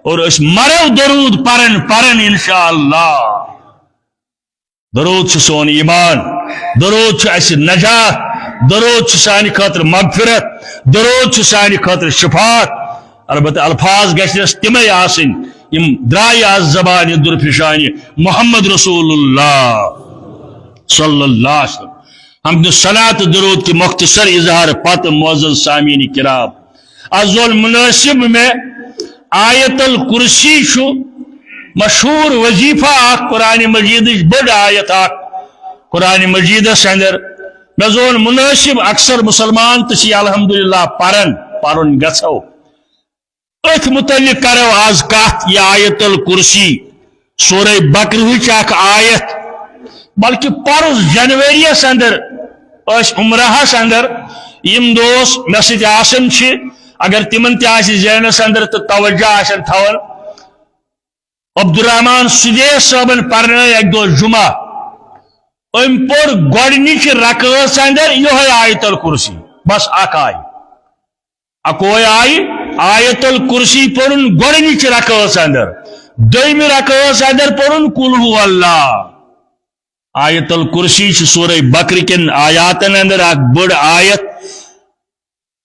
اور أسۍ مرو درود پرن پرن انشاءاللہ۔ درود چھُ سون ایمان، درود چھُ اسہِ نجات، درود چھُ سانہِ خٲطرٕ مغفرت، درود چھُ سانہِ خٲطرٕ شفاعت۔ البتہ الفاظ گژھِ اَسہِ تِمے آسٕنۍ یِم درٛاے از زبانہِ درفشانہِ محمد رسول اللہ صلی اللہ علیہ وسلم۔ حمد و ثنا تہٕ درود کہِ مختصر اظہار پتہٕ معزز سامعین کرام، از زول مناسب مےٚ آیت الکرسی چھُ مشہور وظیفہ اکھ، قرآن مجیدٕچ بٔڑ آیت اکھ، قرآن مجیدس اندر۔ مےٚ زون مناسب، اکثر مسلمان تہِ چھِ الحمدللہ پران، پرُن گژھو۔ أتھۍ متعلق کرو آز کتھ، یہِ آیت الکرسی، سورہ بقرہٕچ اکھ آیت، بلکہ پرُس جنوریس اندر ٲسۍ عمرہس اندر، یِم دوس مےٚ سۭتۍ آسان چھِ، اگر تِمن تہِ آسہِ ذہنس اندر تہٕ توجہ آسن تھاوان، عبدالرحمان سدیس صٲبن پرنٲے اکہِ دۄہ جمعہ، أمۍ پوٚر گۄڈٕنِچہِ رکٲژ اندر یِہوٚے آیت الکرسی، بس اکھ آیہِ۔ اکوے آیہِ آیت الکرسی پوٚرُن گۄڈٕنِچہِ رکٲژ اندر، دوٚیمہِ رکٲژ اندر پوٚرُن قل هو اللہ۔ آیت الکرسی چھِ سورہ بقرہ کٮ۪ن آیاتن اندر اکھ بٔڑ آیت،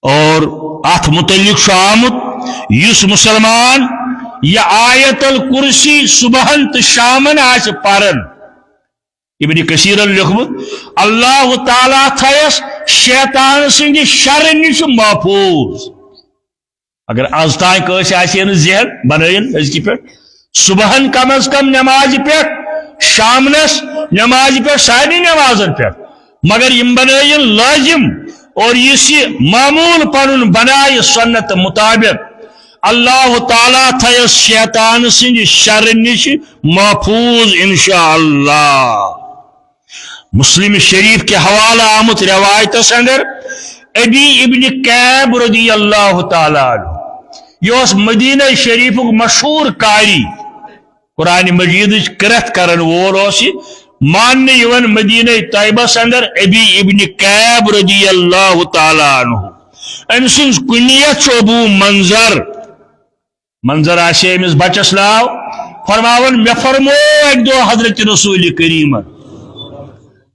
اور اتھ متعلق چھُ آمُت، یُس مسلمان یہِ آیت الکرسی صبحن تہٕ شامن آسہِ پران، ابن کثیرن لیوٚکھمُت، اللہ تعالیٰ تھایس شیطان سٕنٛدِ شرٕ نِش محفوظ۔ اگر از تام کٲنٛسہِ آسہِ ہے نہٕ ذہن، بنٲیِن أزکہِ پٮ۪ٹھ صبحن کم از کم نمازِ پٮ۪ٹھ، شامنس نمازِ پٮ۪ٹھ، سارنٕے نمازن پٮ۪ٹھ، مگر یِم بنٲیِن لٲزم۔ اور یُس یہِ معمول پنُن بنایہِ سنت مطابق، اللہ تعالیٰ تھایس شیطان سٕنٛدِ شرٕ نِش محفوظ انشاءاللہ۔ مسلم شریف کہِ حوالہٕ آمٕژ روایتس اندر ابی ابن کعب رضی اللہ تعالیٰ عنہ، یہِ اوس مدینہ شریفُک مشہوٗر قاری، قرآن مجیدٕچ قرت کرن وول اوس یہِ، ماننہٕ یِوان مدینہ طیبس اندر ابی ابن کعب رضی اللہ تعالیٰ عنہ۔ أمۍ سٕنٛز کُنیت چھُ ابو منظر۔ منظر آسہِ أمِس بچس ناو۔ فرماوان، مےٚ فرموو اکہِ دۄہ حضرت رسول کریمن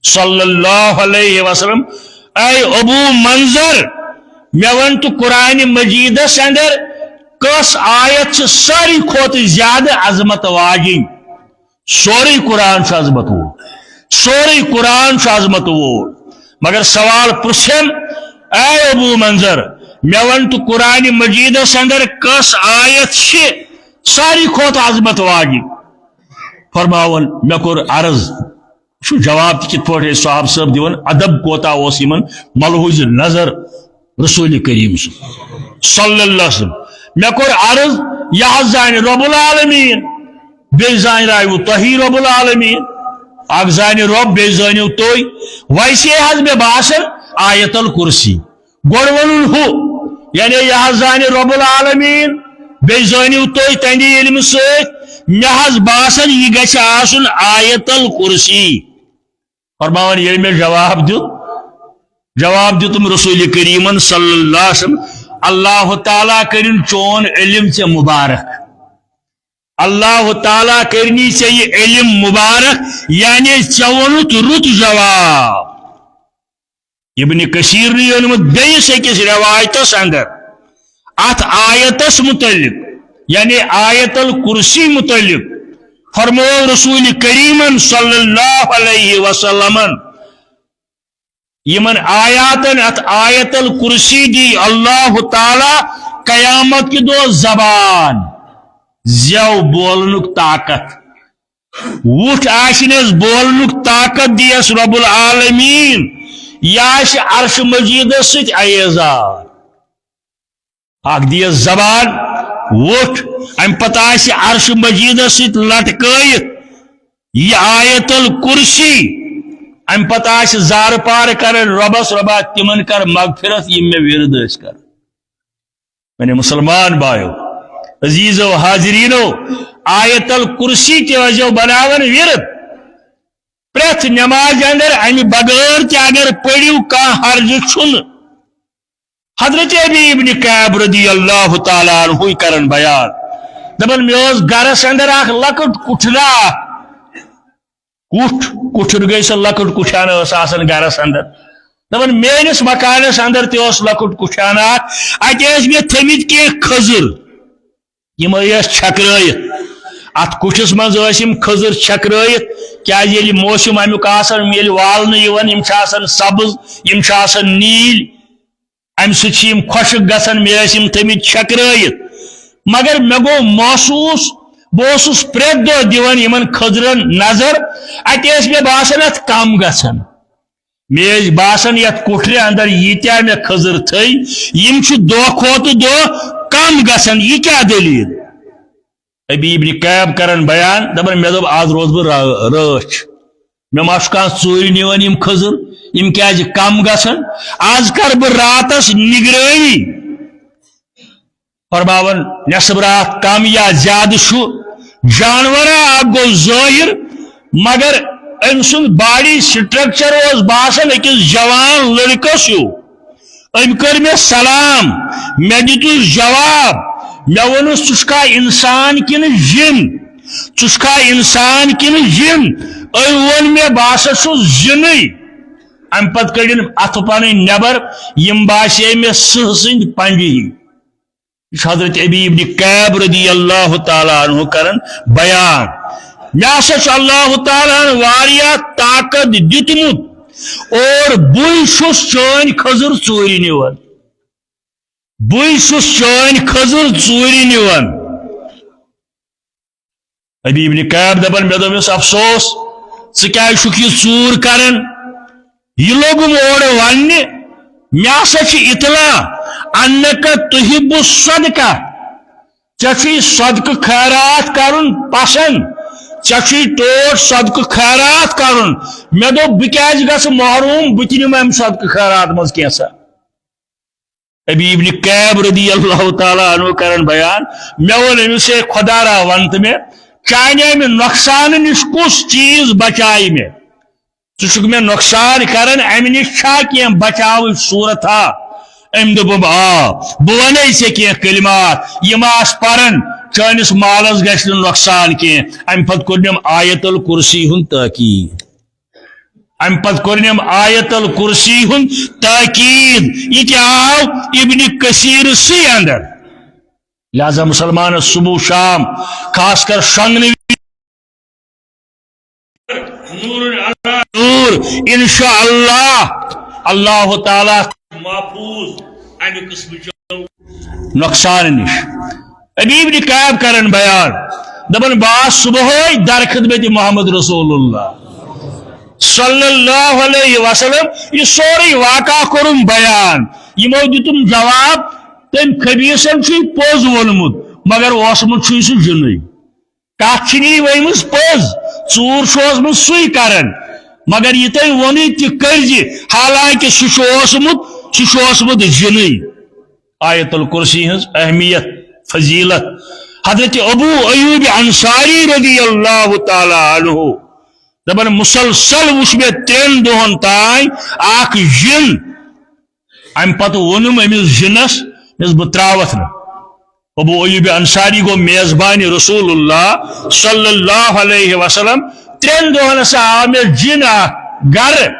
صلی اللہ علیہ وسلم، اے ابو منظر، مےٚ ون تہٕ قرآن مجیدس اندر کۄس آیت چھِ ساروی کھۄتہٕ زیادٕ عظمت واجِنۍ؟ سورُے قرآن چھُ عظمت وول، سورُے قرآن چھُ عظمت وول۔ مگر سوال پرژھم، اے ابو منظر، مےٚ ون تہٕ قرآن مجیدس اندر کۄس آیت چھِ ساروی کھۄتہٕ عظمت واجِنۍ؟ فرماوان، مےٚ کوٚر عرض۔ وٕچھِو جواب تہِ کِتھ پٲٹھۍ ٲسۍ صحابہٕ صٲب دِوان، ادب کوتاہ اوس یِمن ملحوظ نظر رسول کریم صلی اللہ علیہ وسلم۔ مےٚ کوٚر عرض، یہِ حظ زانہِ رب العالمین، بیٚیہِ زانہِ راوِ تۄہی رب العالمین۔ اکھ زانہِ رب، بیٚیہِ زٲنِو تُہۍ۔ ویسے حظ مےٚ باسان آیت الکرسی۔ گۄڈٕ ووٚنُن ہُہ، یعنی یہِ حظ زانہِ رب العالمین، بیٚیہِ زٲنِو تُہۍ تہنٛدِ علمہٕ سۭتۍ۔ مےٚ حظ باسان یہِ گژھِ آسُن آیت الکرسی۔ فرماوان، ییٚلہِ مےٚ جواب دیُت، جواب دیُتُم رسول کریمن صلی اللہ علیہ وسلم، اللہ تعالیٰ کٔرِن چون علم ژےٚ مبارک، اللہ تعالیٰ کٔرِنی ژےٚ یہِ علم مبارک، یعنی ژےٚ ووٚنُتھ رُت جواب۔ ابن کثیرنٕے اوٚنمُت بیٚیِس أکِس روایتس اندر اتھ آیتس متعلق، یعنی آیت الکرسی متعلق، فرموو رسول کریمن صلی اللہ علیہ وسلمن، یِمن آیاتن، اتھ آیت الکرسی دی اللہ تعالیٰ قیامت کہِ دۄہ زبان، زٮ۪و بولنُک طاقت۔ وُٹھ آسہِ نہٕ اَسہِ بولنُک طاقت، دِیَس رب العالمین۔ یہِ آسہِ عرش مجیدس سۭتۍ اَیزار۔ اکھ دِیَس زبان، وُٹھ، اَمہِ پتہٕ آسہِ عرش مجیدس سۭتۍ لٹکٲیِتھ یہِ آیت الکرسی۔ اَمہِ پتہٕ آسہِ زارٕ پار کران رۄبس، رۄبا، تِمن کر مغفرت، یِم مےٚ ورد ٲسۍ کران۔ میانیو مسلمان بایو، عزیزو، حاضرینو، آیت الکرسی تہِ ٲسۍزیو بناوان ورد۔ پرٛٮ۪تھ نمازِ اندر امہِ بغٲر تہِ اگر پٔرِو، کانٛہہ حرجہِ چھُنہٕ۔ حضرت ابی ابن کعب رضی اللہ تعالیٰ عنہ کران بیان، دپان، مےٚ اوس گرس اندر اکھ لۄکُٹ کُٹھرا اکھ۔ کُٹھ، کُٹھر گٔے سۄ لۄکٕٹ کُٹھیانہٕ ٲس آسان گرس اندر۔ دپان، میٲنِس مکانس اندر تہِ اوس لۄکُٹ کُٹھیانہٕ اکھ، اتہِ ٲسۍ مےٚ تھٲمٕتۍ کینٛہہ کھٔزٕر، یِمے ٲسۍ چھٔکرٲیِتھ۔ اتھ کُٹھِس منٛز ٲسۍ یِم کھٔزٕر چھٔکرٲیِتھ، کیازِ ییٚلہِ موسم امیُک آسان، ییٚلہِ والنہٕ یِوان، یِم چھِ آسان سبز، یِم چھِ آسان نیٖلۍ۔ امہِ سۭتۍ چھِ یِم خۄشٕک گژھان، مےٚ ٲسۍ یِم تھٲمٕتۍ چھٔکرٲیِتھ۔ مگر مےٚ گوٚو محسوٗس، بہٕ اوسُس پرٛٮ۪تھ دۄہ دِوان یِمن کھٔزرن نظر، اَتہِ ٲسۍ مےٚ باسان اَتھ کم گژھان۔ مےٚ ٲسۍ باسان یَتھ کُٹھرِ اندر ییٖتیٛاہ مےٚ کھٔزٕر تھٲے، یِم چھِ دۄہ کھۄتہٕ دۄہ کم گژھان، یہِ کیٛاہ دٔلیٖل؟ ابی ابن کعب کران بیان، دپان، مےٚ دوٚپ، آز روزٕ بہٕ را-، رٲچھ۔ مےٚ ما چھُ کانٛہہ ژوٗرِ نِوان یِم کھٔزٕر؟ یِم کیٛازِ کم گژھن؟ آز کرٕ بہٕ راتس نگرٲنی۔ فرماوان، نصف راتھ کم یا زیادٕ چھُ، جانورا اکھ گوٚو ظٲہِر، مگر أمۍ سُنٛد body structure اوس باسان أکِس جوان لڑکس ہیوٗ۔ أمۍ کٔر مےٚ سلام، مےٚ دیُتُس جواب، مےٚ ووٚنُس، "ژٕ چھُکھا اِنسان کِنہٕ جِن؟ ژٕ چھُکھا اِنسان کِنہٕ جِن؟" أمۍ ووٚن مےٚ، "بہٕ ہسا چھُس جِنٕے۔" اَمہِ پتہٕ کٔڑِن اَتھٕ پنٕنۍ نٮ۪بر، یِم باسے مےٚ سٕہہ سٕنٛدۍ پنجہِ ہِوۍ۔ یہِ چھُ حضرت ابی ابن کعب رضی اللہ تعالیٰ عنہ کران بیان۔ مےٚ ہسا چھُ اللہ تعالیٰ ہن واریاہ طاقت دیُتمُت، اور بٕے چھُس چٲنۍ کھٔزٕر ژوٗرِ نِوان، بٕے چھُس چٲنۍ کھٔزٕر ژوٗرِ نِوان۔ ابی ابن کعب دپان، مےٚ دوٚپمس، افسوس، ژٕ کیازِ چھُکھ یہِ ژوٗر کران؟ یہِ لوٚگُم اورٕ وننہِ، مےٚ ہسا چھِ اطلاع، انک تحب الصدقہ، ژےٚ چھُے صدقہٕ خیرات کرُن پسند، ژےٚ چھُے ٹوٹھ صدقہٕ خیرات کرُن۔ مےٚ دوٚپ، بہٕ کیازِ گژھٕ محروم، بہٕ تہِ نِمہٕ امہِ صدقہٕ خیرات منٛز کینٛژھا۔ ابی ابن کعب رضی اللہ تعالیٰ عنہ کران بیان، مےٚ ووٚن أمِس، ہے خۄدا را، وَن تہٕ مےٚ، چانہِ اَمہِ نۄقصانہٕ نِش کُس چیٖز بچایہِ مےٚ؟ ژٕ چھُکھ مےٚ نۄقصان کران، اَمہِ نِش چھا کینٛہہ بچاوٕچ صوٗرت ہا؟ أمۍ دوٚپُم، آ، بہٕ وَنے ژےٚ کینٛہہ کلمات، یِم آس پران، چٲنِس مالس گژھِ نہٕ نۄقصان کینٛہہ۔ اَمہِ پتہٕ کوٚرنم آیت الکرسی ہُنٛد تٲکید۔ امہِ پتہٕ کوٚرنم آیت الکرسی ہُنٛد تاکید۔ یہِ تہِ آو ابن کثیرسٕے اندر۔ لہذا مسلمانس صبح و شام، خاص کر شۄنٛگنہٕ وِزِ، نور علی نور، انشاء اللہ، اللہ تعالیٰ محفوظ امہِ قسمٕچ نۄقصان نِش۔ ابی ابن کعب کرن بیان، دپان، بہٕ آس صبحٲے در خدمت محمد رسول اللہ صلی اللہ علیہ وسلم، یہِ سورُے واقعہ کوٚرُم بیان۔ یِمو دیُتُم جواب، تٔمۍ خبیٖثن چھُے پوٚز ووٚنمُت، مگر اوسمُت چھُے سُہ جِنٕے۔ کتھ چھِ نہٕ یہِ ؤنمٕژ پٔز، ژوٗر چھُ اوسمُت سُے کران، مگر یہِ تۄہہِ ووٚنُے تہِ کٔرزِ، حالانکہ سُہ چھُ اوسمُت، سُہ چھُ اوسمُت جِنٕے۔ آیت الکرسی ہٕنٛز اہمیت، فضیلت۔ حضرت ابو ایوب انصاری رضی اللہ تعالیٰ عنہ دپان، مسلسل وُچھ مےٚ ترٛٮ۪ن دۄہن تام اکھ جِن۔ امہِ پتہٕ ووٚنُم أمِس جِنس، مےٚ دوٚپُس، بہٕ ترٛاوتھ نہٕ۔ ابو ایوب انصاری گوٚو میزبان رسول اللہ صلی اللہ علیہ وسلم۔ ترٛٮ۪ن دۄہن ہسا آو مےٚ جِن اکھ گرٕ۔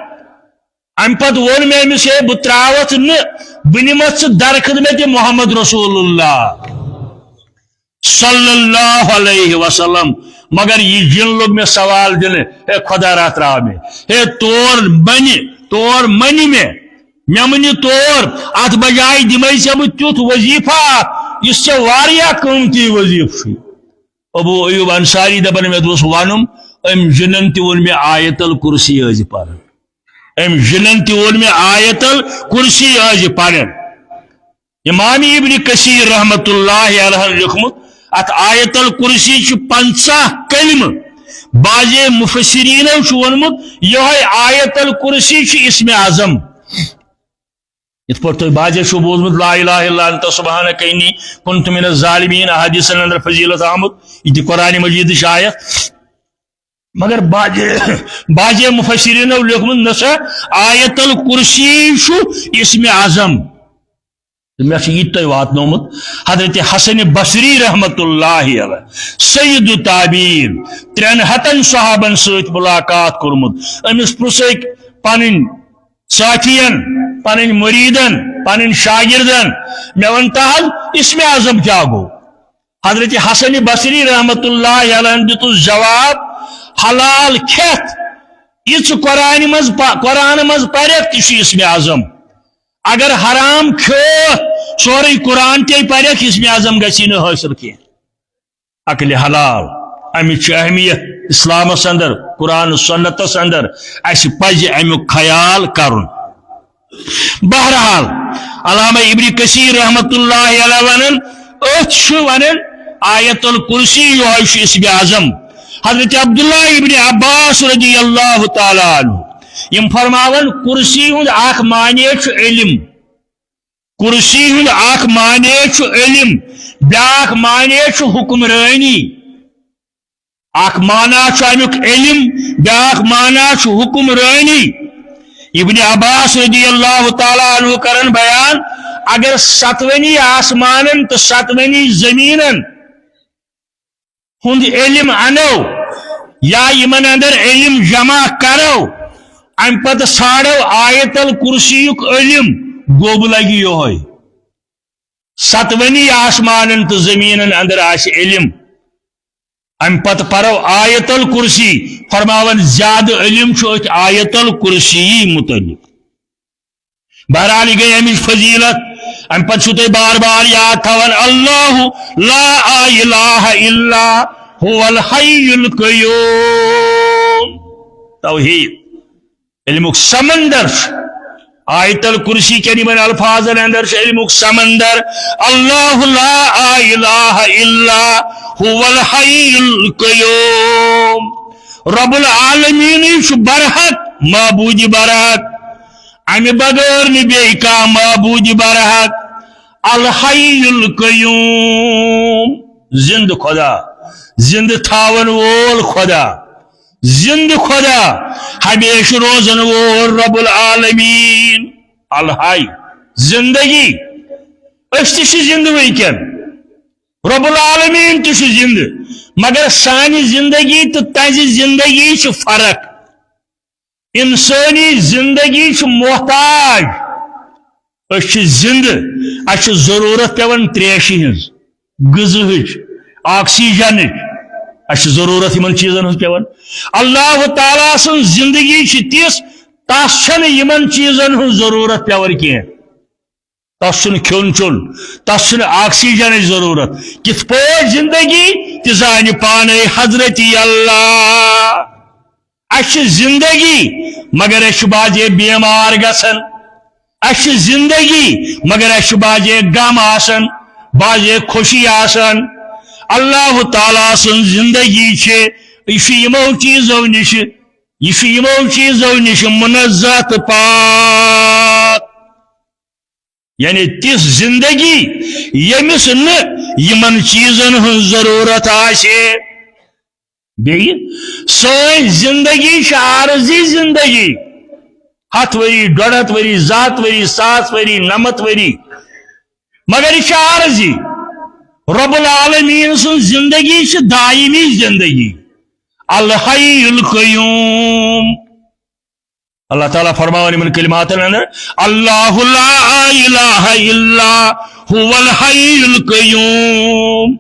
امہِ پتہٕ ووٚن مےٚ أمِس، ہے، بہٕ ترٛاوتھ نہٕ، بہٕ نِمتھ ژٕ در خدمت محمد رسول اللہ صلی اللہ علیہ وسلم۔ مگر یہِ جِن لوٚگ مےٚ سوال دِنہٕ، ہے خۄدا را ترٛاو مےٚ، ہے تور منہِ، تور منہِ مےٚ، مےٚ منہِ تور، اتھ بجایہِ دِمے ژےٚ بہٕ تیُتھ وظیفہ اکھ، یُس ژےٚ واریاہ قۭمتی وظیفہٕ چھُے۔ ابو ایوب انصاری دپان، مےٚ دوٚپُس ونُم، أمۍ جِنن تہِ ووٚن مےٚ آیت الکرسی ٲسۍ پران۔ أمۍ جِنن تہِ ووٚن مےٚ آیت الکرسی ٲسۍ پران۔ امام ابن کثیر رحمت اللہ علیہ لیوٚکھمُت، اتھ آیت الکرسی چھِ پنژاہ کلمہٕ۔ بعضے مفسرینو چھُ ووٚنمُت، یِہوٚے آیت الکرسی چھُ اسم اعظم۔ یِتھ پٲٹھۍ تۄہہِ بعضے چھُو بوٗزمُت، لا الہ الا انت سبحانک انی کنت من الظالمین، احادیثن اندر فضیلت آمُت، یہِ تہِ قرآن مجیدٕچ آیت۔ مگر بعضے، بعضے مفسرینو لیوٚکھمُت، نہ سا، آیت الکرسی چھُ اسم اعظم۔ تہٕ مےٚ چھُ یہِ تہِ تۄہہِ واتنومُت، حضرت حسن بصری رحمت اللہ علیہ، سید التابعین، ترٛٮ۪ن ہتن صحابن سۭتۍ ملاقات کوٚرمُت۔ أمِس پرٛژھٕکۍ پنٕنۍ ساتھین، پنٕنۍ مریدن، پنٕنۍ شاگردن، مےٚ ؤنۍ تو حظ، اسم اعظم کیٛاہ گوٚو؟ حضرت حسن بصری رحمت اللہ علیہ دیُتُس جواب، حلال کھٮ۪تھ یہِ ژٕ قرآنہِ منٛز پ-، قرآنہٕ منٛز پرکھ، تہِ چھُ اسم اعظم۔ اگر حرام کھیوتھ، سورُے قرآن تے پرکھ، اسم اعظم گژھی نہٕ حٲصِل کینٛہہ۔ اکل حلال، امِچ چھِ اہمیت اسلامس اندر، قرآن سنتس اندر، اسہِ پزِ امیُک خیال کرُن۔ بہرحال، علامہ ابن کثیر رحمت اللہ علیہ ونان، أتھۍ چھُ ونان آیت الکرسی، یِہوٚے چھُ اسم اعظم۔ حضرت عبداللہ ابن عباس رضی اللہ تعالیٰ عنہ، یِم فرماون، کرسی ہُنٛد اکھ معنی چھُ علم، کرسی ہُنٛد اکھ معنی چھُ علم، بیاکھ معنی چھُ حکمرٲنی۔ اکھ معنی چھُ امیُک علم، بیاکھ معنی چھُ حکمرٲنی۔ ابن عباس رضی اللہ تعالیٰ عنہ کرن بیان، اگر ستونی آسمانن تہٕ ستونی زمینن ہُنٛد علم انو یا یِمن اندر علم جمع کرو، امہِ پتہٕ ژھانڈو آیت الکرسیُک علم، گوٚب لگہِ یِہوٚے۔ ستونی آسمانن تہٕ زمینن اندر آسہِ علم۔ امہِ پتہٕ پرو آیت الکرسی۔ فرماوان زیادٕ علم چھُ أتھۍ آیت الکرسی متعلق۔ بہرحال، یہِ گٔے امِچ فضیلت۔ امہِ پتہٕ چھُو تُہۍ بار بار یاد تھاوان، اللہ لا الہ الا هو الحی القیوم۔ توحید۔ علمُک سمندر چھُ۔ آیت الکرسی کٮ۪ن یِمن الفاظن اندر چھُ علمُک سمندر۔ اللہ لا الہ الا هو الحی القیوم۔ رب العالمین چھُ برحق، معبود برحق۔ امہِ بغٲر نہٕ بیٚیہِ کانٛہہ معبود برحق۔ الحی القیوم، زندٕ خدا، زندٕ تھاون وول خدا۔ زندٕ خدا، ہمیشہٕ روزن وول رب العالمین۔ الحی، زندگی۔ أسۍ تہِ چھِ زندٕ وٕنکٮ۪ن۔ رب العالمین تہِ چھُ زندٕ۔ مگر سانہِ زندگی تہٕ تہنٛزِ زندگی چھِ فرق۔ انسٲنی زندگی چھِ محتاج۔ أسۍ چھِ زندٕ، اَسہِ چھِ ضروٗرت پٮ۪وان تریشہِ ہٕنٛز، غذہٕچ، آکسیجنٕچ۔ اَسہِ چھِ ضروٗرت یِمن چیٖزن ہٕنٛز پٮ۪وان۔ اللہ تعالیٰ سٕنٛز زندگی چھِ تِژھ، تس چھنہٕ یِمن چیٖزن ہٕنٛز ضروٗرت پٮ۪وان کینٛہہ۔ تس چھُنہٕ کھیوٚن چیوٚن، تس چھُنہٕ آکسیجنٕچ ضروٗرت۔ کِتھ پٲٹھۍ زندگی؟ تہِ زانہِ پانے حضرت اللہ۔ اَسہِ چھِ زندگی، مگر أسۍ چھِ بعضے بیمار گژھان۔ اَسہِ چھِ زندگی، مگر اَسہِ چھِ بعضے غم آسان، بعضے خوشی آسان۔ اللہ تعالیٰ سٕنٛز زندگی چھِ، یہِ چھُ یِمو چیٖزو نِش، یہِ چھُ یِمو چیٖزو نِش منزہ تہٕ پاک۔ یعنی تِژھ زندگی، ییٚمِس نہٕ یِمن چیٖزن ہٕنٛز ضروٗرت آسہِ۔ بیٚیہِ، سٲنۍ زندگی چھِ عارضی زندگی۔ ہتھ ؤری، ڈۄڈ ہتھ ؤری، زٕ ہتھ ؤری، ساس ؤری، نمتھ ؤری۔ مگر یہِ چھِ عارضی۔ رب العالمین سٕنٛز زندگی چھِ دائمی زندگی۔ الحی القیوم۔ اللہ تعالیٰ فرماوان یِمن کلماتن اندر، اللہ لا الہ الا هو الحی القیوم۔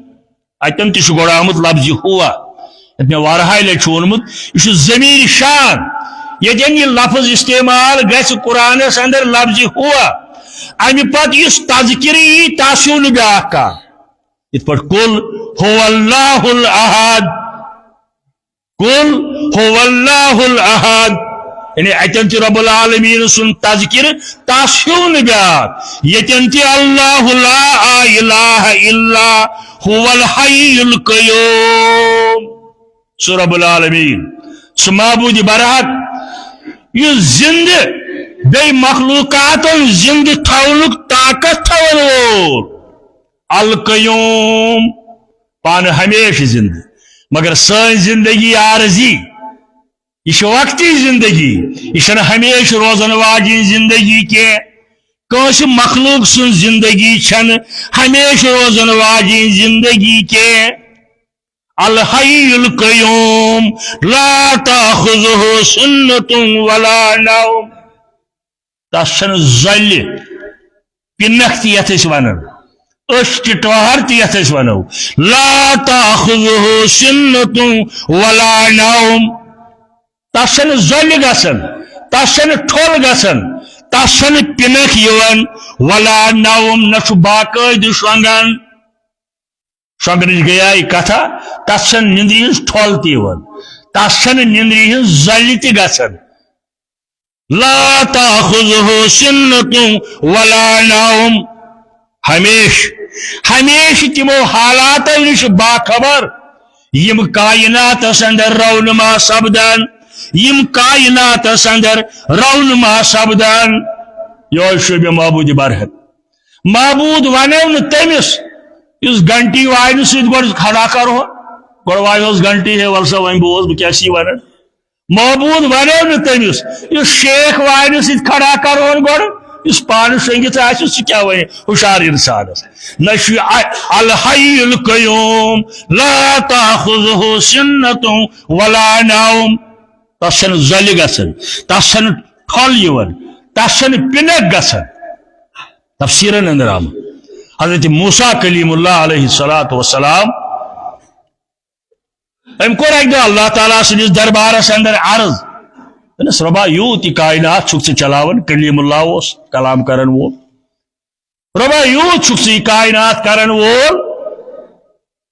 اتٮ۪ن تہِ چھُ گۄڈٕ آمُت لفظ ہوا۔ یتھ مےٚ واریاہہِ لٹہِ چھُ ووٚنمُت، یہِ چھُ ضمیر شان۔ ییٚتٮ۪ن یہِ لفظ استعمال گژھِ قرآنس اندر لفظ ہوا، امہِ پتہٕ یُس تذکرٕ یی، تس ہیوٗ نہٕ بیٛاکھ کانٛہہ۔ یِتھ پٲٹھۍ قل هو اللہ الاحد، قل هو اللہ الاحد۔ یعنی اتٮ۪ن تہِ رب العالمین سُنٛد تذکرٕ، تس ہیوٗ نہٕ بیٛاکھ۔ ییٚتٮ۪ن تہِ اللہ لا الہ الا هو الحی القیوم۔ سُہ رب العالمین، سُہ معبود برحق، یُس زندٕ، بیٚیہِ مخلوقاتن زندٕ تھاونُک طاقت تھاون وول۔ القیوم، پانہٕ ہمیشہٕ زندٕ، مگر سٲنۍ زندگی عارضی۔ یہِ چھِ وقتی زندگی، یہِ چھَنہٕ ہمیشہٕ روزن واجیٚنۍ زندگی کینٛہہ۔ کٲنٛسہِ مخلوق سٕنٛز زندگی چھَنہٕ ہمیشہٕ روزن واجیٚنۍ زندگی کینٛہہ۔ الحی القیوم، لا تأخذہ سنة ولا نوم۔ تس چھنہٕ زۄلہِ، پِنکھ تہِ یتھ أسۍ ونان، أچھ تہِ ٹوہر تہِ یتھ أسۍ ونو۔ لا تأخذہ سنة ولا نوم۔ تس چھنہٕ زۄلہِ گژھان، تس چھنہٕ ٹھۄل گژھان، تس چھنہٕ پِنکھ یِوان۔ ولا نوم، نہ چھُ باقٲعدٕ شۄنگان۔ شۄنگنٕچ گٔیے کتھا، تس چھنہٕ نندرِ ہٕنز ٹھۄل تہِ یِوان، تس چھنہٕ نندرِ ہٕنز زۄلہِ تہِ گژھان۔ لا تأخذہ سنة ولا نوم۔ ہمیشہٕ، ہمیشہٕ تِمو حالاتو نِش باخبر، یِم کائناتس اندر رونما سپدان، یِم کائناتس اندر رونما سپدان۔ یہوے چھُ مےٚ معبود برحق۔ معبود ونو نہٕ تٔمِس، یُس گھنٹی واینہٕ سۭتۍ گۄڈٕ کھڑا کرہون۔ گۄڈٕ وایہوس گھنٹی، ہے ول سا وۄنۍ بوز، بہٕ کیٛاہ چھُس ونان۔ معبود ونو نہٕ تٔمِس، یُس شیخ واینہٕ سۭتۍ کھڑا کرہون گۄڈٕ، یُس پانہٕ شۄنگِتھ آسہِ، سُہ کیٛاہ ونہِ؟ ہُشار انسانس۔ نہ چھُ یہِ ا-، الحی القیوم، لا تأخذہ سنة ولا نوم۔ تس چھنہٕ زۄلہِ گژھان، تس چھنہٕ ٹھۄل یِوان، تس چھنہٕ پِنک گژھان۔ تفسیرن اندر آمُت، حضرت موسیٰ کلیم اللہ علیہ الصلوۃ والسلام أمۍ کوٚر اَکہِ دۄہ اللہ تعالیٰ سٕنٛدِس دربارس اندر عرض، دوٚپنس، "رۄبا، یوٗت یہِ کائنات چھُکھ ژٕ چلاوان؟" کلیم اللہ اوس کلام کرن وول۔ "رۄبا، یوٗت چھُکھ ژٕ یہِ کائنات کرن وول،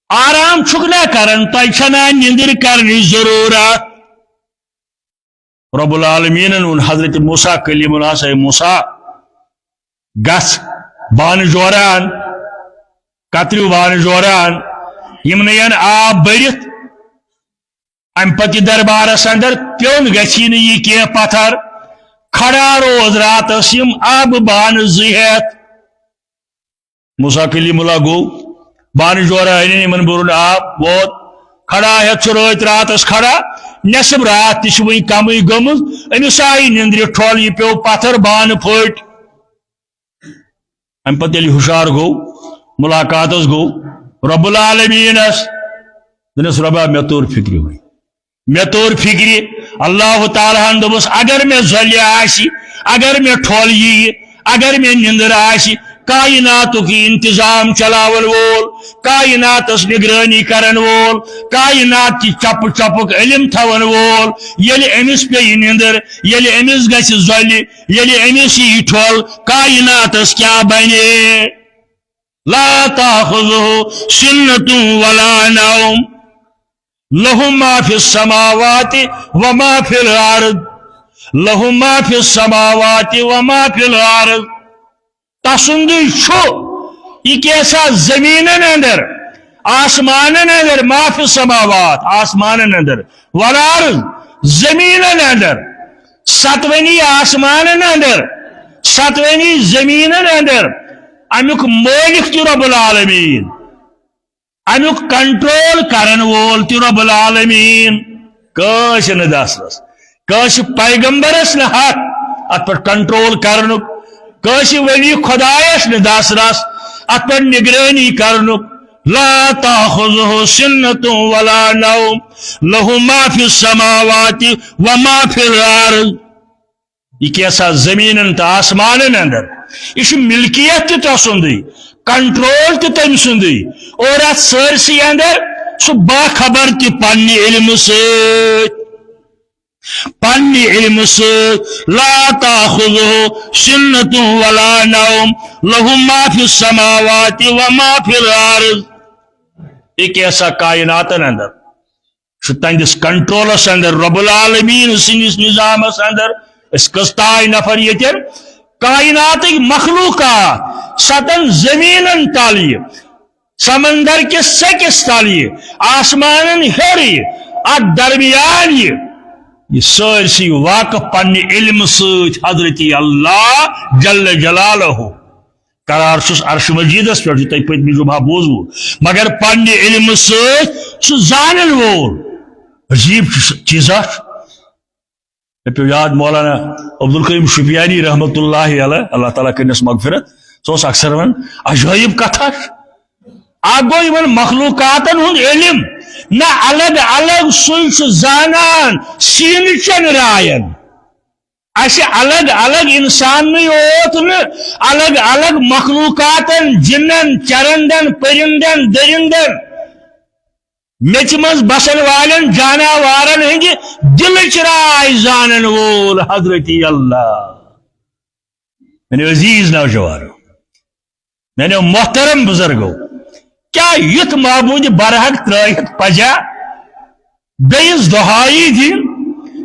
آرام چھُکھ نا کران؟ تۄہہِ چھَنا نِندٕر کرنٕچ ضروٗرت؟" رب العالمینن ووٚن حضرت موسیٰ کلیم اللہ، "اے موسیٰ، گژھ بانہٕ جوران، کتریو بانہٕ جوران، یِم نہٕ یِن آب بٔرِتھ۔" امہِ پتہٕ یہِ دربارس اندر پیوٚن گژھی نہٕ یہِ کینٛہہ پتھر، کھڑا روز راتس یِم آبہٕ بانہٕ زٕ ہٮ۪تھ۔ موسیٰ کلیم اللہ گوٚو، بانہٕ جورٕ أنِن، یِمن بوٚرُن آب، ووت۔ کھڑا ہٮ۪تھ چھُ رٲتۍ راتس کھڑا، نٮ۪صٕف راتھ تہِ چھِ وٕنہِ کمٕے گٔمٕژ۔ أمِس آیہِ نِندرِ ٹھۄل، یہِ پیوٚو پتھر، بانہٕ پھٔٹۍ۔ امہِ پتہٕ ییٚلہِ ہُشار گوٚو، مُلاقاتس گوٚو رب العالمینس، دوٚپنس، "رۄبا، مےٚ توٚر فِکرِ وۄنۍ۔" مےٚ توٚر فِکرِ، اللہ تعالیٰ ہن دوٚپُس، اگر مےٚ ذۄلہِ آسہِ، اگر مےٚ ٹھۄل یِیہِ، اگر مےٚ نِندٕر آسہِ، کائناتُک یہِ انتظام چلاون وول، کائناتس نگرٲنی کرن وول، کائنات کہِ چپہٕ چپُک علم تھاون وول، ییٚلہِ أمِس پیٚیہِ نِندٕر، ییٚلہِ أمِس گژھِ ذۄلہِ، ییٚلہِ أمِس یِیہِ ٹھۄل، کائناتس کیٛاہ بنہِ؟ لا تأخذه سنة ولا نوم، له ما في السماوات وما في الأرض، له ما في السماوات وما في الأرض۔ تسُنٛدُے چھُ یہِ کینٛژھا زٔمیٖنن اندر، آسمانن اندر، ما فی السماوات، آسمانن اندر، والارض، زٔمیٖنن اندر، ستوٕنی آسمانن اندر، ستوٕنی زٔمیٖنن اندر، امیُک مٲلِک تہِ رب العالمین۔ امیُک کنٹرول کرن وول تہِ رب العالمین۔ کٲنٛسہِ نہٕ دس رس، کٲنٛسہِ پیغمبرس نہٕ حق اتھ پٮ۪ٹھ کنٹرول کرنُک، کٲنٛسہِ ولی خدایس نہٕ دس رس اتھ پٮ۪ٹھ نگرٲنی کرنُک۔ لا تأخذه سنة ولا نوم، له ما في السماوات وما في الأرض۔ یہِ کیٛاہ سا زٔمیٖنن تہٕ آسمانن اندر، یہِ چھُ ملکیت تہِ تسُنٛدٕے، کنٹرول تہِ تٔمۍ سُنٛدٕے، اور اتھ سٲرسٕے اندر چھُ باخبر تہِ پننہِ علمہٕ سۭتۍ، پننہِ علمہٕ سۭتۍ۔ لا تأخذه سنة ولا نوم، له ما في السماوات وما في الأرض۔ یہِ کیٛاہ سا کائناتن اندر چھُ تہنٛدِس کنٹرولس اندر، رب العالمین سٕنٛدِس نظامس اندر۔ أسۍ کٔژ تام نفر ییٚتٮ۪ن، کائناتٕکۍ مخلوقات، ستن زٔمیٖنن تل یہِ، سمندر کِس ژٔکِس تل یہِ، آسمانن ہیوٚر یہِ، اتھ درمیان یہِ، یہِ سٲرسٕے واقف پننہِ علمہٕ سۭتۍ حضرت اللہ جل جلالہ۔ قرار چھُس عرش مجیدس پٮ۪ٹھ، یہِ تۄہہِ پٔتمہِ جمعہ بوٗزوٕ، مگر پننہِ علمہٕ سۭتۍ چھُ زانن وول۔ عجیب چھُ سُہ چیٖزا چھُ۔ مےٚ پیوٚو یاد مولانا عبدالقیوم شُپیانی رحمتہ اللہ علیہ، اللہ تعالیٰ کٔرنس مغفرت، سُہ اوس اکثر ونان، عجٲیب کتھا چھِ۔ اکھ گوٚو یِمن مخلوقاتن ہُنٛد علم، نہ الگ الگ سُے چھُ زانان سیٖنہٕ چٮ۪ن راین۔ اسہِ الگ الگ انسانٕے یوت نہٕ، الگ الگ مخلوقاتن، جِنن، چرندن، پرندن، درندن، میٚژِ منٛز بسن والٮ۪ن جاناوارن ہٕنٛدِ دِلٕچ راے زانن وول حضرت اللہ۔ میانیو عزیز نوجوانو، میانیو محترم بزرگو، کیا یُتھ معبود برحق ترٲوِتھ پزیا بیٚیِس دۄہایی دِنۍ؟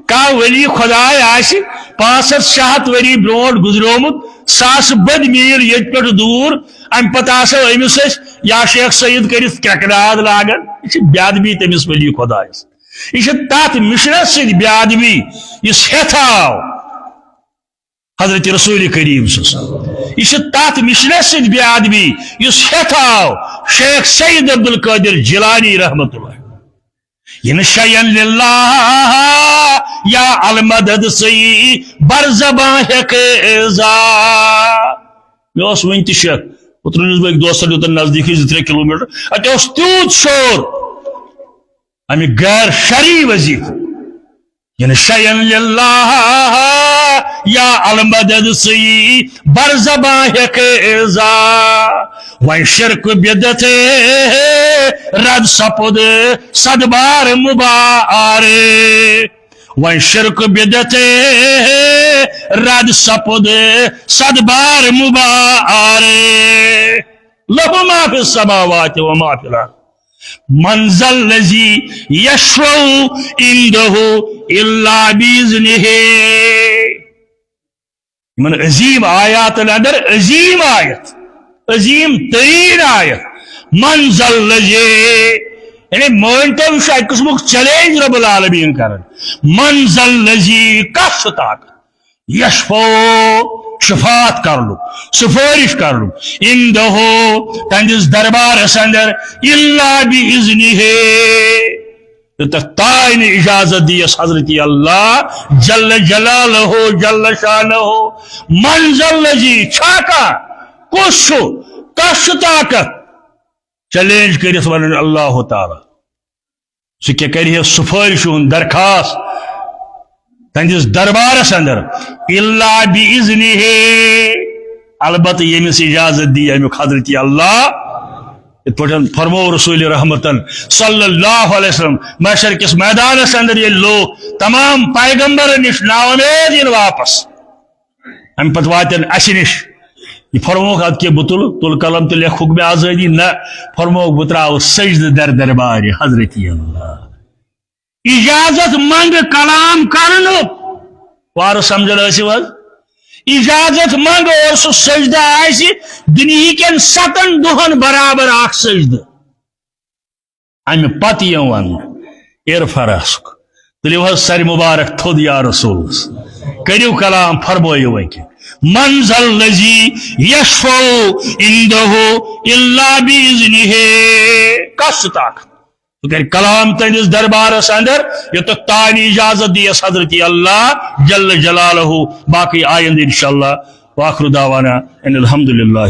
کانٛہہ ولی خداے آسہِ پانٛژھ ہتھ شےٚ ہتھ ؤری برونٛٹھ گُزریومُت، ساسہٕ بٔدۍ میٖل ییٚتہِ پٮ۪ٹھ دوٗر، امہِ پتہٕ آسو أمِس أسۍ یا شیخ سید کٔرِتھ کرٛٮ۪کہٕ ناد لاگان۔ یہِ چھِ بے ادبی تٔمِس ولی خدایس۔ یہِ چھِ تتھ مِشنس سۭتۍ بے ادبی یُس ہیٚتھ آو حضرت رسول کریم صلی اللہ علیہ وسلم۔ یہِ چھِ تتھ مِشنس سۭتۍ بے ادبی یُس ہیٚتھ آو شیخ سید عبدالقادر جیلانی رحمتہ اللہ۔ یِنہٕ شیئن للہ یا المدد سئی بر زباں ہیٚکہٕ زا۔ مےٚ اوس وُنہِ تہِ شک، اوترٕ اوسُس بہٕ أکۍ دوستن یوٚتن نزدیٖکٕے زٕ ترٛےٚ کلوٗمیٹر، اتہِ اوس تیوٗت شور۔ امہِ غیر شرعی وظیفہٕ، یعنی شیئن للہ یا المدد سئی بر زباں ہیٚکہٕ زا۔ وۄنۍ شرک بدعت رد سپُد صد بار مبار۔ وۄنۍ شرک بدعت رد سپُد صد بار مبار۔ لہ ما فی السماوات و ما فی الارض۔ من ذا الذی یشفع عنده الا باذنہ۔ یِمن عظیم آیاتن اندر عظیم آیت، عظیم ترین آیت، من ذا الذی، یعنی مٲنۍ تو، یہِ چھُ اکہِ قٕسمُک چیلنج رب العالمین کران۔ من ذا الذی، کس چھُ طاقت، یشفع، شفاعت کرنُک، سفارش کرنُک، عنده، تہنٛدِس دربارس اندر، الا باذنہ، تہٕ تانۍ اجازت دِیس حضرت اللہ جل جلالہ جل شانہ۔ من ذا الذی، چھا کانٛہہ، کُس چھُ، کس چھُ طاقت؟ چیلنج کٔرِتھ ونان اللہ تعالیٰ۔ سُہ کیٛاہ کرِ ہے سفارش ہُنٛد درخواست تہنٛدِس دربارس اندر؟ الا باذنہ، البتہ ییٚمِس اجازت دی امیُک حضرت اللہ۔ یِتھ پٲٹھۍ فرموو رسول رحمتن صلی اللہ علیہ وسلم، محشر کِس میدانس اندر ییٚلہِ لوٗکھ تمام پیغمبرن نِش ناامید یِن واپس، امہِ پتہٕ واتن اسہِ نِش۔ یہِ فرمووُکھ، ادٕ کیٛاہ بہٕ تُلہٕ، تُل قلم تہٕ لیکھُکھ مےٚ آزٲدی؟ نہ، فرمووُکھ، بہٕ ترٛاوٕ سجدٕ در دربارِ حضرت اللہ۔ اجازت منگ کلام کرنُک۔ وارٕ سمجھن ٲسِو حظ؟ اجازت منگ، اور سُہ سجدٕ آسہِ دُنہیٖکٮ۪ن ستن دۄہن برابر اکھ سجدٕ۔ امہِ پتہٕ یِوان ارفع راسک۔ تُلِو حظ سر مبارک تھوٚد یا رسول۔ کٔرِو کلام، فرمٲیِو وۄنۍ کہِ، من ذا الذی یشفع عنده الا باذنہ۔ کس چھُ طاقت؟ سُہ کرِ کلام تہنٛدِس دربارس اندر، یوٚتتھ تانۍ اجازت دِیس حضرت اللہ جل جلالہ۔ باقی آیندٕ انشاءاللہ۔ وآخر دعوانا ان الحمد للہ۔